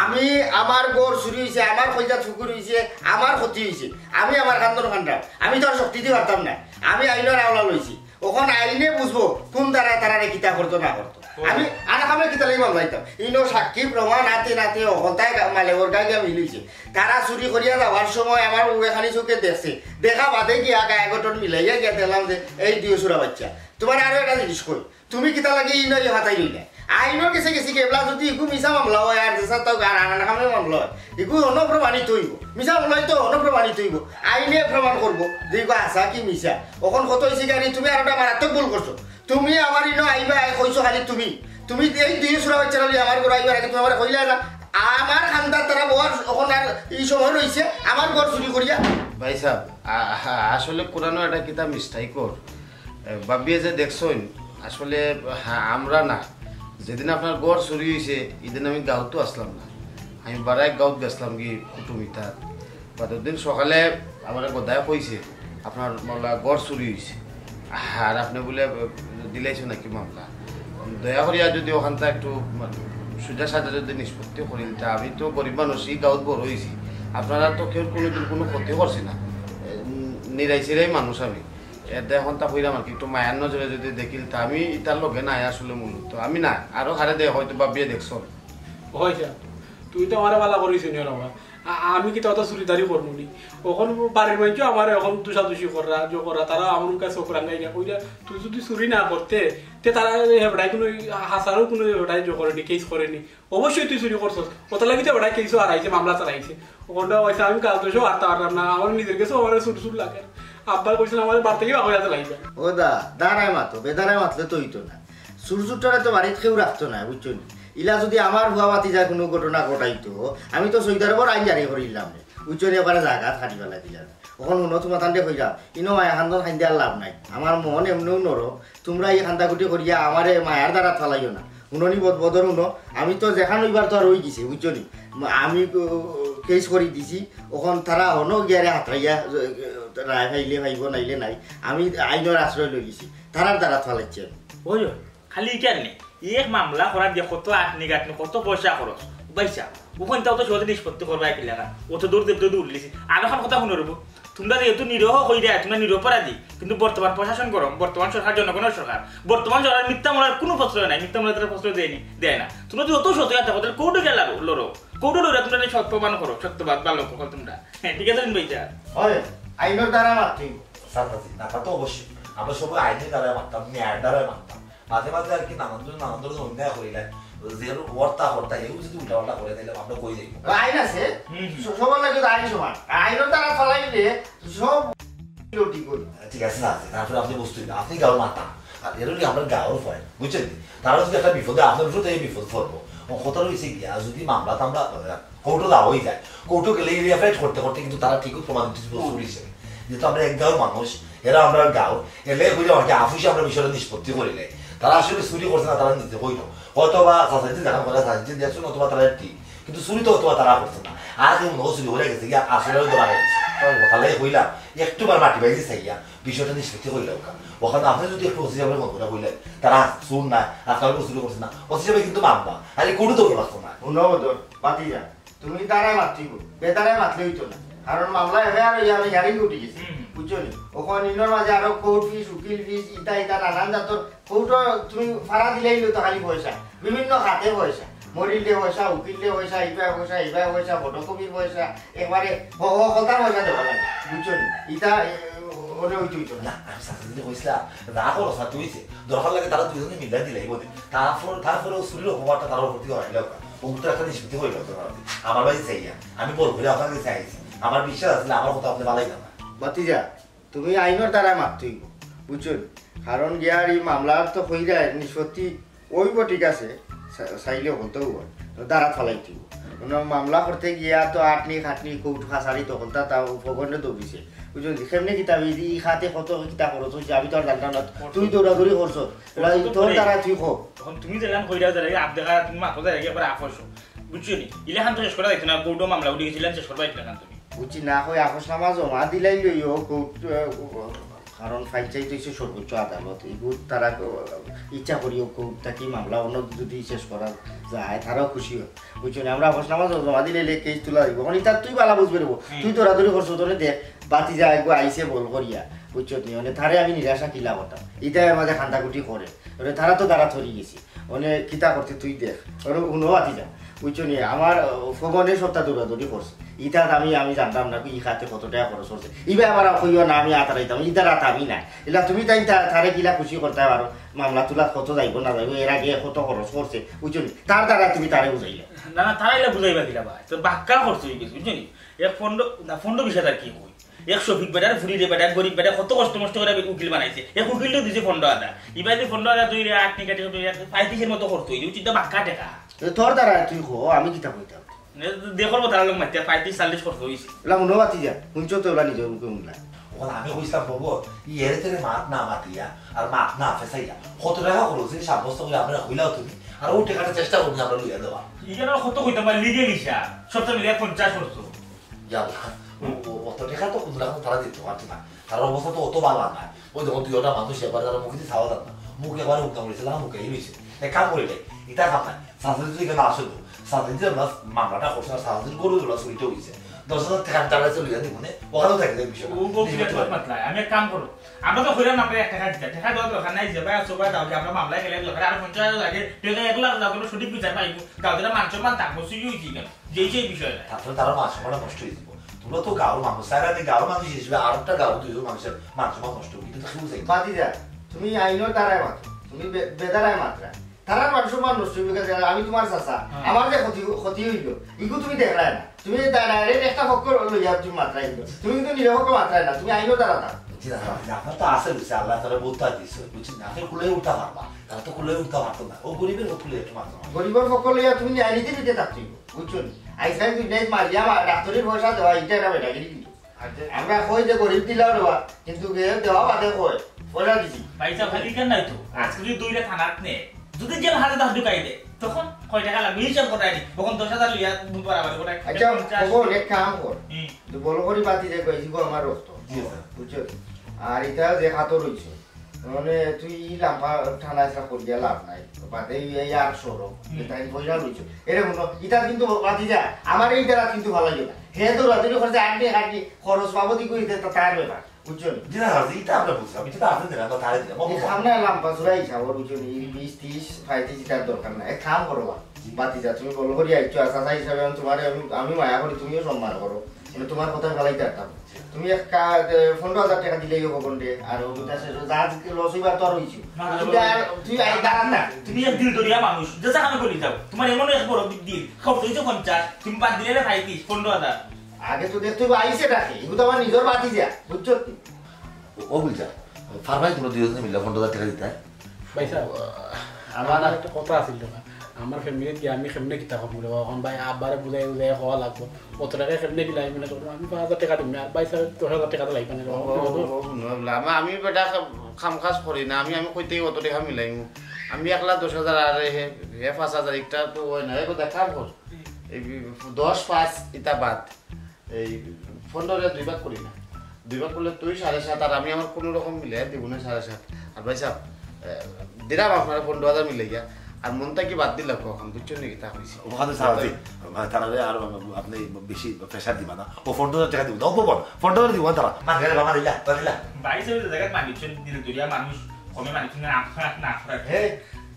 আমি, আমার ঘর চুরি অইছে, আমার কইজাত ফুকুর অইছে, আমার ক্ষতি অইছে, আমি আমার কান্দর কান্দাম, আমি তো আর শক্তি দি পারতাম না। আমি আইনর আওলা লইছি, অখন আইনে বুঝবো কোন ধারায় তারারে কিতা করতো না করতো। আমি আনাকামে কিতা লাগি মামলা দিতাম? ইনো সাক্ষী প্রমাণ আতে নাতে অকলতায় গা-, মালে ওর গায়ে গিয়া মিলিছে। তারা চুরি করিয়া যাওয়ার সময় আমার উবে খালি চোখে দেখছে, দেখা বাদে গিয়া গায়ে গঠন মিলাইয়া গিয়া দেখলাম যে এই দুই চুরা বাচ্চা। তোমার আরো একটা জিনিস কই, তুমি কিতা লাগি ইনো ই হাতাই রইলা? আইনর গেছে গেছি কি, এবলা যদি ইগু মিছা মামলা অয় আর যেসা তো আর আনাকামে মামলা অয়, ইগু অন্য প্রমাণিত অইবো। মিছা মামলা অয় তো অন্য প্রমাণিত অইবো, আইনে প্রমাণ করবো যে ইগু হাছা কি মিছা। অখন কত অইছে জানি, তুমি আর একটা মারাত্মক ভুল করছো। তুমি আমার ইনো আইবা, আই কইছো খালি তুমি। তুমি এই দুই চুরা বাচ্চা লইয়া আমার ঘরো আইবার আগে তুমি আমারে কইলা না? আমার কান্দাত তারা বওয়ার অখন আর ই সময় রইছে, আমার ঘর চুরি করিয়া। ভাই সাহেব, আ-, আ-, আসলে কুরানো এটা কিতা মিস্টেক কর। এ, বাবিয়ে যে দেখছইন, আসলে, হ্যাঁ, আমরা না। যেদিন আপনার ঘর চুরি অইছে, ইদিন আমি গাঁওতো আসলাম না। আমি বারাক গাঁওত গেছলাম কি কুটুমিতার। বাদর দিন সকালে আমারে গদায় কইছে, "আপনার মামলা ঘর চুরি অইছে, আর আপনি বুলে দিলাইছো নাকি মামলা? দয়া করিয়া যদি অখানতা একটু, মানে, সুজা সাজা যদি নিষ্পত্তি করিলতা, আমি তো গরিব মানুষ, ই গাঁওত বড় অইছি, আপনারা তো কেউর কোনোদিন কোনো ক্ষতি করছি না, এ, নিরাই চিরাই মানুষ আমি। এর দে অখানতা কইরাম আর কি, একটু মায়ার নজরে যদি দেখিলতা, আমি ইতার লগে নাই আসলে মূলত, আমি না, আরো হারে দে হয়তো বাবিয়ে দেখছইন।" অয় স্যার, তুই তো আমারে বালা করিস নি রে বাবা। আ-, আমি কিতা অত চুরিদারি করমু নি? অখন বাড়ির মাইনষে আমারে অখন দুষাদুষি কররা, জো কররা, তারা আমার কাছে চোখ রাঙাই না, কইরা, "তুই যদি চুরি না করতে, তে তারা এই হেবড়ায় কোনো, হাছারও কোনো হেবড়ায় জো করেনি, কেস করেনি। অবশ্যই তুই চুরি করছস।" অতার লাগি তো হেবড়ায় কেসও হারাইছে, মামলা চালাইছে। অখন তো অইছে, আমি কাল তো সব হারতাম পারলাম না, আমার নিজের কাছেও আমার চুর চুর লাগে। আব্বায় কইছইন, "আমারে বাড়ি থাকি বার করিয়া দিলাইবা।" ও দা, দাঁড়ায় মাতো, বেদাঁড়ায় মাতলে তো অইতো না। চুর চুরটারে তো বাড়িত কেউ রাখতো না, বুঝছো নি? ইলা যদি আমার ফুয়া ভাতিজায় কোনো ঘটনা ঘটাইতো, আমি তো সৌদি আরবর আইন জারি করিলাম নে। বুঝছো নি, ওখানে জাগাত খালি ফেলাই দিলাম। অখন হুনো, তোমার তান্ডে কইলাম, ইনো মায়া কান্দন কান্দিয়া আর লাভ নাই। আমার মন এমনেউ নরম, তোমরা ই কান্দাকুটি করিয়া আমারে মায়ার দ্বারা ফালাইও না। হুনো নি বদ-, বদর হুনো, আমি তো যেখান অইবার তো আর অই গেছে, বুঝছো নি? ম-, আমি, উ, কেস করি দিছি, অখন তারা হনো গিয়ারে হাতরাইয়া, উ, রায় পাইলে পাইবো, নাইলে নাই। আমি আইনর আশ্রয় লই গেছি, তারার দ্বারা ফালাইছে। ওই, ওই। খালি ইখান নি, এক মামলা করার দিয়া কত আটনি গাটনি, কত পয়সা খরচ। ভাইসাব, অখানতা অত সহজে নিষ্পত্তি করবা কিলা? অত দূর দেব দূর উঠলিছি। আর অখন কথা হুনো রবো, তোমরা যেহেতু নিরীহ কইরায়, তোমরা নিরপরাধী, কিন্তু বর্তমান প্রশাসন গরম, বর্তমান সরকার জনগণর সরকার, বর্তমান সরকার মিথ্যা মামলার কোনো প্রশ্রয় নাই, মিথ্যা মামলা তারা প্রশ্রয় দেয়নি, দেয় না। তোমরা যদি অত সততা থাকো, তাইলে কোর্টো গিয়া লড়ো, লড়ো। কোর্টো লড়িয়া তোমরা সত্য প্রমাণ করো, সত্যবাদ বালক হকল তোমরা। হ্যাঁ, ঠিক আছে, ভাইসাব? অয়, আইনর দ্বারা মাততে অইবো। স্যার, স্যার, জি, না, তা তো অবশ্যই। আমরা সবাই আইনর দ্বারা মাততাম, ন্যায়ের দ্বারা মাততাম। মাঝে মাঝে আর কি নানান জন নানান ধরনের অন্যায় করিলায়। যে হর্তা হর্তা, এও যদি উল্টাপাল্টা করে, তাইলে আমরা কই যাইবো? আইন আছে, হুম, হুম। স-, সবার লাগি তো আইন সমান। আইনর দ্বারা ফালাইলে সব ঠিক অইবো। ঠিক আছে, স্যার, তারপরে আপনি বুঝতে হইবে, আপনি গাঁওর মাথা, আর এর হইলে আমরা গাঁওর ভয়, বুঝছেন নি? তারা যদি একটা বিপদে, আপনার উপরে তো এই বিপদ পড়বো। ও কথা রইছে কি, আর যদি মামলা টামলা, আহ, কোর্টো দেওয়া হয়ে যায়, কোর্টো গেলে এই রিফাইট করতে করতে কিন্তু তারা ঠিকই প্রমাণ দিতে বসে পুলিশে। যেহেতু আমরা এক গাঁওর মানুষ, এরা আমরা গাঁও, এলে হইলে আমাকে আফুসে আমরা বিষয়টা নিষ্পত্তি করিলে, তারা আসলে চুরি করছে না, তারা নিজে কইলো। হয়তো বা চাচাইতে দেখা করে চাচাইতে দেখছো না, অথবা তারা ঠিক, কিন্তু চুরি তো অথবা তারা করছে না। আর কেউ মনে হয় চুরি করে গেছে, গিয়া আসলে ধরা গেছে। তাহলে কইলাম, একটু বার মাটি বাইরে চাইয়া বিষয়টা নিষ্পত্তি করিলাম। ওখানে আপনি যদি একটু ওসি সাহেবের মতো করে কইলেন, তারা চুর না, আর কারো চুরি করছে না, ওসি সাহেব কিন্তু মানবা, আর এই কোর্টে তো লাগতো না। হুনো বদর, বাতি যা। তুমি দাঁড়ায় মাতিব, বেদাঁড়ায় মাতলে অইতো না। কারণ মামলা এবার আর ওই আমি হিয়ারিং উঠি গেছি। হুম, হুম। বুঝছো নি? অখন ইনোর মাঝে আরো কোর্ট ফিস, উকিল ফিস, ইতা ইতা নানান জাতর কোর্টও তুমি ফাড়া দিলাইলেও তো খালি পয়সা, বিভিন্ন খাতে পয়সা, মরিলে পয়সা, উকিলে পয়সা, ইবা পয়সা, ইবা পয়সা, ফটোকপির পয়সা, একবারে হ-, হ-, হতা পয়সা দেওয়া লাগে, বুঝছো নি? ইতা এ, ওরে হইতে হইতো না। না, আমি চাচাজিরে কইছিলাম, যা খরচ অইতে অইছে, দরকার লাগে তারা দুইজনে মিলাই দিলাইবো নে। তারপর, তারপরে ও চুরির অপবাদটা তার উপর থাকি হরাইলাউক্কা। ও তো একটা নিষ্পত্তি করিলাউক্কা। আমার বাড়ি চাইয়া, আমি বল করে আপনার কাছে আইছি। আমার বিশ্বাস আছিল, আমার কথা আপনে বালাই না। ভাতিজা, তুমি আইনর দ্বারা মাততে অইবো, বুঝছো নি? কারণ গিয়ার ই মামলার তো কইরা নিষ্পত্তি অইবো, ঠিক আছে, চা-, চাইলে হকলতাউ অয়, তো দ্বারা ফালাইতে অইবো। মানে মামলা করতে গিয়া তো আটনি খাটনি কোর্ট কাছারি তো হকলতা তা উপখণ্ডে দৌড়িছে, বুঝছো নি? কেমনে কিতা অইছে, ই খাতে কত কিতা খরচ অইছে, আমি তো আর জানতাম না, তুই দৌড়াদৌড়ি করছস, তোর দ্বারা তুই ক। অখন তুমি যেখান কইরা যারা আপ দেখা, তুমি মাতো যারা একবার আফসো, বুঝছো নি? ইলাখান তো শেষ করা যাইতো না, কোর্টও মামলা উঠি গেছিলাম, শেষ করবা ইলাখান তুমি। বুঝছি না, কই আফসনামা জমা দিলাইলে অইবো, কোর্ট, আহ, কারণ পঞ্চায়েত অইছে সর্বোচ্চ আদালত, এগুর তারা, আহ, ইচ্ছা করিও কোর্ট থাকি মামলা অন্য যদি শেষ করা যায়, তারাও খুশি অয়, বুঝছো নি? আমরা আফসনামা জ-, জমা দিলাইলে কেস তুলা অইবো। অখন ইতা তুই বালা বুঝবে রে, হুম। তুই দৌড়াদৌড়ি করছস, তোরে দেখ, ভাতিজা একগু আইছে বল করিয়া, বুঝছো নি? মানে তারে আমি নিরাশা কিলা করতাম, ইতা এর মাঝে কান্দাকুটি করে, মানে তারা তো দ্বারা থরি গেছে। অনে কিতা করতে তুই দেখ। অনে হুনো ভাতিজা, বুঝছো নি? আমার, আহ, ফবনে সবটা দৌড়াদৌড়ি করছে। ইতা আমি, আমি জানতাম না, ই খাতে কত টেকা খরচ করছে। ইবা আবার কইও না, আমি আতারাইতাম। ইতা রাত আমি না। ইলা তুমি তাইন তা-, তারে কিলা খুশি করতে পারো। মামলা তুলা কত যাইবো না যাইবো, এর আগে কত খরচ করছে, বুঝছো নি? তার দ্বারা তুমি তারে বুঝাইলে। না, না, তারা ইলা বুঝাইবা কিলা ভাই? তো বাক্কা খরচ অই গেছে, বুঝছো নি? এক পনেরো, না, পনেরো বিশ হাজার কি কই? এক শফিক বেটার ফুরি রে বেটা, গরিব বেটা, কত কষ্ট মষ্ট করে উকিল বানাইছে। এক উকিল তো দিছে পনেরো হাজার। ইবা যদি পনেরো হাজার ধইরা আট নিকাটি ধইরা পঁয়ত্রিশের মতো খরচ অইছে। উচিত তো বাক্কা টেকা। এ তোর দ্বারা তুই কো, আমি কিতা কইতাম? এ দেখো তারা লোক মাতিয়া পঁয়ত্রিশ চল্লিশ খরচ অইছে। ওলা হুনো ভাতিজা, হুনছো তো ওলা নিজর মুখে হুনলা। অখন আমি কইছিলাম, বাবু, ই এরে তেরে মাত না মাতিয়া, আর মাত না ফেসাইয়া, কত টেকা খরচ অইছে সাব্যস্ত করি আমরা কইলাও তুমি, আর ও টেকাটা চেষ্টা করবো আমরা লইয়া দেওয়া। ইখানে কত কইতাম বা লিগেল হিসাব, সবটা মিলিয়া পঞ্চাশ খরচ। ইয়া আল্লাহ, ও, ও, অত টেকা তো কুনু রকম তারা দিতে পারতো না। তার অবস্থা তো অত ভালা না। ওই দেখো, দুইটা মানুষ এবার তারা মুখে দিয়ে খাওয়া যান না। মুখ এবারে উঠতে বলেছে, না, মুখে এই হয়েছে। এক কাম করি নাই, এটা কাম নাই। সাজাদি যদি এখানে আসে তো, সাজাদি যে আমরা মামলাটা করছে, আর সাজাদির গরু যেগুলো চুরিটা হয়েছে, দশ হাজার টেকা আমি তার কাছে লইয়া দিব, মানে, ওখানেও থাকি যায় বিষয়টা। ও, ও কি ব্যাপার মাতলা? আমি এক কাম করো, আমরা তো কইলাম না, আমরা এক টেকা দিতে, টেকা দেওয়ার দরকার নাই, যে ভাই আসো, ভাই দাও, যে আমরা মামলায় গেলে দরকার, আর পঞ্চাশ হাজার লাগে, টেকা এক লাখ দাও, আমরা সঠিক বিচার পাইবো, তাও যেটা মান সম্মান থাকবো, চুরি হয়েছে কেন? যেই সেই বিষয় না। তারপরে তারা মান সম্মানটা নষ্ট হয়ে যাবো। তোমরা তো গাঁওর মানুষ, স্যার, আমি গাঁওর মানুষ হিসেবে আর একটা গাঁওর দুইজন মানুষের মান সম্মান নষ্ট হবে, এটা তো কেউ চাই না। বাদ দিয়া, তুমি আইনর দ্বারায় মাতো, তুমি বে-, বেদারায় মাতরা। তারার মান সম্মান নষ্ট হইবে কেন? আমি তোমার চাচা, হ্যাঁ। আমার যে ক্ষতি, ক্ষতি হইল, ইগু তুমি দেখরায় না। তুমি ডাইরেক্ট একটা পক্ষ লইয়া তুমি মাতরায় দিল। তুমি কিন্তু নিরপেক্ষ মাতরায় না, তুমি আইনর দ্বারা না। জি, দাদা, আপনার তো আছে বুঝছে, আল্লাহ তাআলা বহুত দিচ্ছে, বুঝছেন না? আপনি কুলে উঠতে পারবা, তারা তো কুলে উঠতে পারতো না। ও গরিবের ও কুলে একটু মাত্র। গরিবের পক্ষ লইয়া তুমি ন্যায় নীতি দিতে থাকতে হইব। বুঝছো নি? আজকাল দুনিয়াত মারিয়া মা-, ডাক্তারির পয়সা দেওয়া, এটা একটা বেটাগিরি কিন্তু। আচ্ছা। আমরা কই যে গরিব দিলাও দেওয়া, কিন্তু কে দেওয়া বাদে কয়, পয়সা দিছি। ভাই সাহেব, খালি কেন নাই তো? আজকে যদি দুইটা থানাত নে, যদি জেল হাজতে ঢুকাই দে, তখন কয় টাকা লাগবে? হিসাব কটাই নি? তখন দশ হাজার লইয়া বাড়াবাড়ি কটাই? আচ্ছা, পঞ্চাশ। খবর এক কাম কর। হুম। তো বলো করি বাতি দে কই, জীব আমার রক্ত। জি, স্যার। বুঝছো? আর এটা যে খাতো রইছে, মানে, তুই ই লাম্বা টানা এসা করিয়া লাভ নাই। বাদে এই, এই আর সরো, হুম। এটা আমি পয়সা লইছো। এরে হুনো, ইটা কিন্তু বাদ দিয়া, আমার এই দ্বারা কিন্তু ভালো লাগে না। হে তো রাজনীতি করছে, আটকে আটকে খরচ বাবদি করি দে, তা তার ব্যাপার, বুঝছো নি? জি না, স্যার, ইটা আমরা বুঝলাম, ইটা তো আপনি দিলেন, আমরা তারে দিলাম। এই সামনে লাম্বা চূড়া হিসাব, বুঝছো নি? এই বিশ, তিরিশ, পঁয়ত্রিশ ইটার দরকার না। এক কাম করো বা, জি। বাদ দিয়া, তুমি বল করি আইছো, আর চাচা হিসাবে আমি তোমারে, আমি, আমি মায়া করি, তুমিও সম্মান করো। মানে, তোমার কথা ফেলাইতে পারতাম। তুমি এক কা-, এ, পনেরো হাজার টাকা দিলেই হবো বন্ডে, আর ও দুটা শেষ, যা লস হইবার তো আর হইছে। না, না, কিন্তু না, আর না। তুই আই দাঁড়ান না। তুমি এক দিল দরিয়া মানুষ, যে যেখানে বলি যাও, তোমার এমন এক বড় দিক দিল, খরচ হইছে পঞ্চাশ, তুমি বাদ দিলে না পঁয়ত্রিশ, পনেরো হাজার। আগে তো দেখতে হইবো আইছে ডাকে, এগুলো তো আমার নিজের বাতি যা, বুঝছো তুই? ও, ও বুঝা, ফারমাই তোমরা দুইজনে মিলে পনেরো হাজার টাকা দিতে, হ্যাঁ? ভাই সাহেব, আমার আমার একটা কথা আছিল রে ভাই। আমার ফ্যামিলিত কি আমি কেমনে কিতা করবো রে বাবা? এখন ভাই আব্বারে বুঝাই বুঝাই খাওয়া লাগবো। অত টাকা কেমনে কিলা আমি মানে করবো? আমি পাঁচ হাজার টাকা দিম না, আর ভাই সাহেব দশ হাজার টাকা তো লাগবে না রে বাবা। ও, ও, ও, হুনো, হুনো, আমি, আমি বেটা কাম কাজ করি না, আমি, আমি কইতেই অত টাকা মিলাইমু। আমি একলা দশ হাজার আর হে, হে পাঁচ হাজার, একটা তো হয় না। এই কথা কাম কর, এই দশ পাঁচ ইটা বাদ। এই পনেরো হাজার দুই ভাগ করি না, দুই ভাগ করলে তুই সাড়ে সাত, আর আমি আমার কোনো রকম মিলে দিব না সাড়ে সাত। আর ভাই সাহেব, এ, দিলাম আপনারা পনেরো হাজার মিলে গিয়া, আর মনটা কি বাদ দিলা কখন, বুঝছো নি কিতা কইছি? ওখানে সারা দিন, মানে, তারা আর আপনি বেশি প্রেশার দিবা না। ও পনেরো হাজার টাকা দিব, দাও বাবা, পনেরো হাজার দিব না তারা। মার গেলে বাবা দিলা, বাবা দিলা। ভাই সাহেব, জায়গায় মানুষ, দিল দুনিয়া মানুষ, কমে মানুষ না, না, না, না। হে,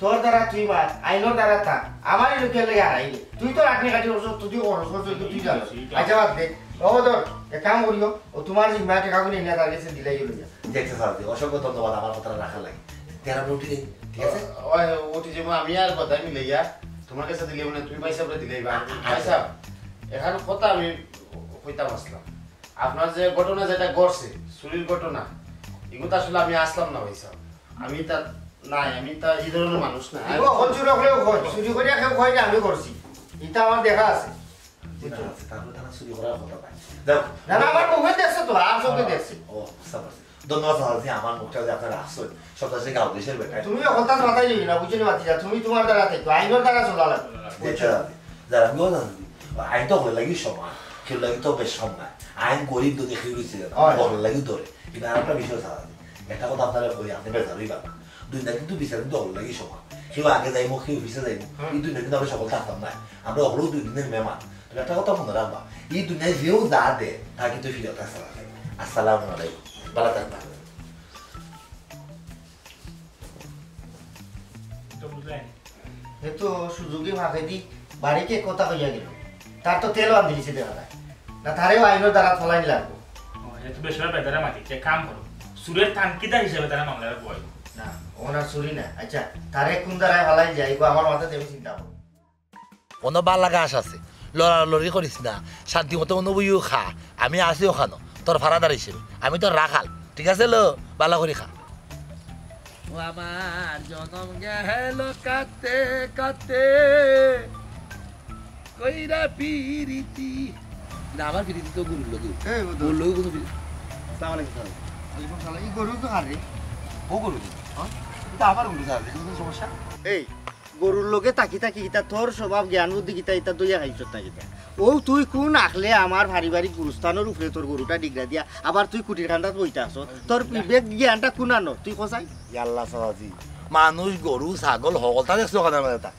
তোর দ্বারা তুই মার, আইনর দ্বারা থাক। আমার এই লোকের লেগে হারাই রে। তুই তো রাখনি কাটি করছস, তুই খরচ করছস, তুই জানো। আচ্ছা, বাদ দে। ও ধর, এক কাম করিও, ও তোমার জিম্মা টাকা গুলো এনে তার কাছে দিলাই হলো যা। দেখতে সারা দিন, অসংখ্য ধন্যবাদ আমার কথাটা রাখার লাগে। তেরা উঠি রে, ঠিক আছে? ওই, উঠি যাবো আমি আর কথা মিলে গিয়া। তোমার কাছে দিলে মানে তুমি পয়সা করে দিলে বা আমি পয়সা। এখন কথা আমি কইতাম আসলাম। আপনার যে ঘটনা যেটা ঘটছে, চুরির ঘটনা, এগুলো তো আসলে আমি আসলাম না ভাই সাহেব। আমি তা নাই, আমি তা এই ধরনের মানুষ না। ও, হন চুরি করেও কয়, চুরি করিয়া কেউ কয় না আমি করছি। এটা আমার দেখা আছে। জি না, আছে, তারপরে তারা চুরি করার কথা পায়। যাও। না, না, আমার মুখে দেখছে তো, আর চোখে দেখছে। ও, বুঝতে পারছি। ধন্যবাদ, চাচাজি, আমার মুখটা যে আপনার আসল, সব চাচাজি গাঁও দেশের বেটা। তুমি কথা মাথায় নিবি না, বুঝলি মাতিরা, তুমি তোমার দ্বারা থাকো, আইনর দ্বারা চলা লাগবে। জি, চাচাজি। যারা আমিও জানি, আইন তো হকলর লাগি সমান, কেউ লাগি তো বেশ কম না। আইন গরিব তো দেখে দিচ্ছে, হয়। হকলর লাগি ধরে। কিন্তু আর একটা বিষয়, চাচাজি, একটা কথা আপনারা কই, আপনি বেজার হইবা না। দুই দিন কিন্তু বিচার কিন্তু হকলর লাগি সমান। কেউ আগে যাইবো, কেউ পিছে যাইবো। হুম। এই দুই দিন কিন্তু আমরা সকল থাকতাম না। আমরা হকলও দুই দিনের মেহমান। তুমি একটা কথা মনে রাখবা, এই দুনিয়ায় যেও যা দে, তা কিন্তু ফিরত আসে না। আসসালামু আলাইকুম। ভালো থাকবা। তো বুঝলেন? এ তো সুযোগে ফাঁকেদি বাড়িকে কথা কইয়া গেল। তার তো তেলও আন দিলিছে দেখা যায়। না, তারেও আইনর দ্বারা ফলাইন লাগবো। ও, এ তো বেশ বেদারা মাটি, এক কাম করো। চুরের তানকিদার হিসাবে তারা মামলাটা বয়। না, ওনার চুরি না। আচ্ছা, তারে কোন দ্বারায় ফালাই যায়, এগো আমার মাথাত আমি চিন্তা করবো। অনো বালা গাছ আছে, লড়ালড়ি করিস না, শান্তি মতো অনো বইও খা। আমি আছি ওখানো, তোর ফারাদার হিসেবে। আমি তোর রাখাল, ঠিক আছে? লো, বালা করি খা। ও আমার জনম গেল কাতে কাতে, কইরা পিরিতি। না, আমার পিরিতি তো গরুর লগে। এই, ও তো গরুর লগে কোনো পিরিতি। আসসালামু আলাইকুম, স্যার। ওয়ালাইকুম সালাম। এই গরু তো কার রে? ও গরু। হ্যাঁ? এটা আমার গরু, স্যার। কোনো সমস্যা? এই, গরুর লগে থাকি থাকি কিতা তোর স্বভাব, জ্ঞান বুদ্ধি কিতা, ইতা দইয়া খাইছত না কিতা? ও তুই কোন আখলে আমার পারিবারিক গুরুস্থানর উপরে তোর গরুটা ডিগরা দিয়া, আবার তুই কুটির কান্দাত বইতে আছস? তোর বিবেক জ্ঞানটা কোন আনো? তুই কসাই? ইয়াল্লা সালাজি, মানুষ, গরু, ছাগল, হকলতা দেখছো ওখানে মাঝে তা।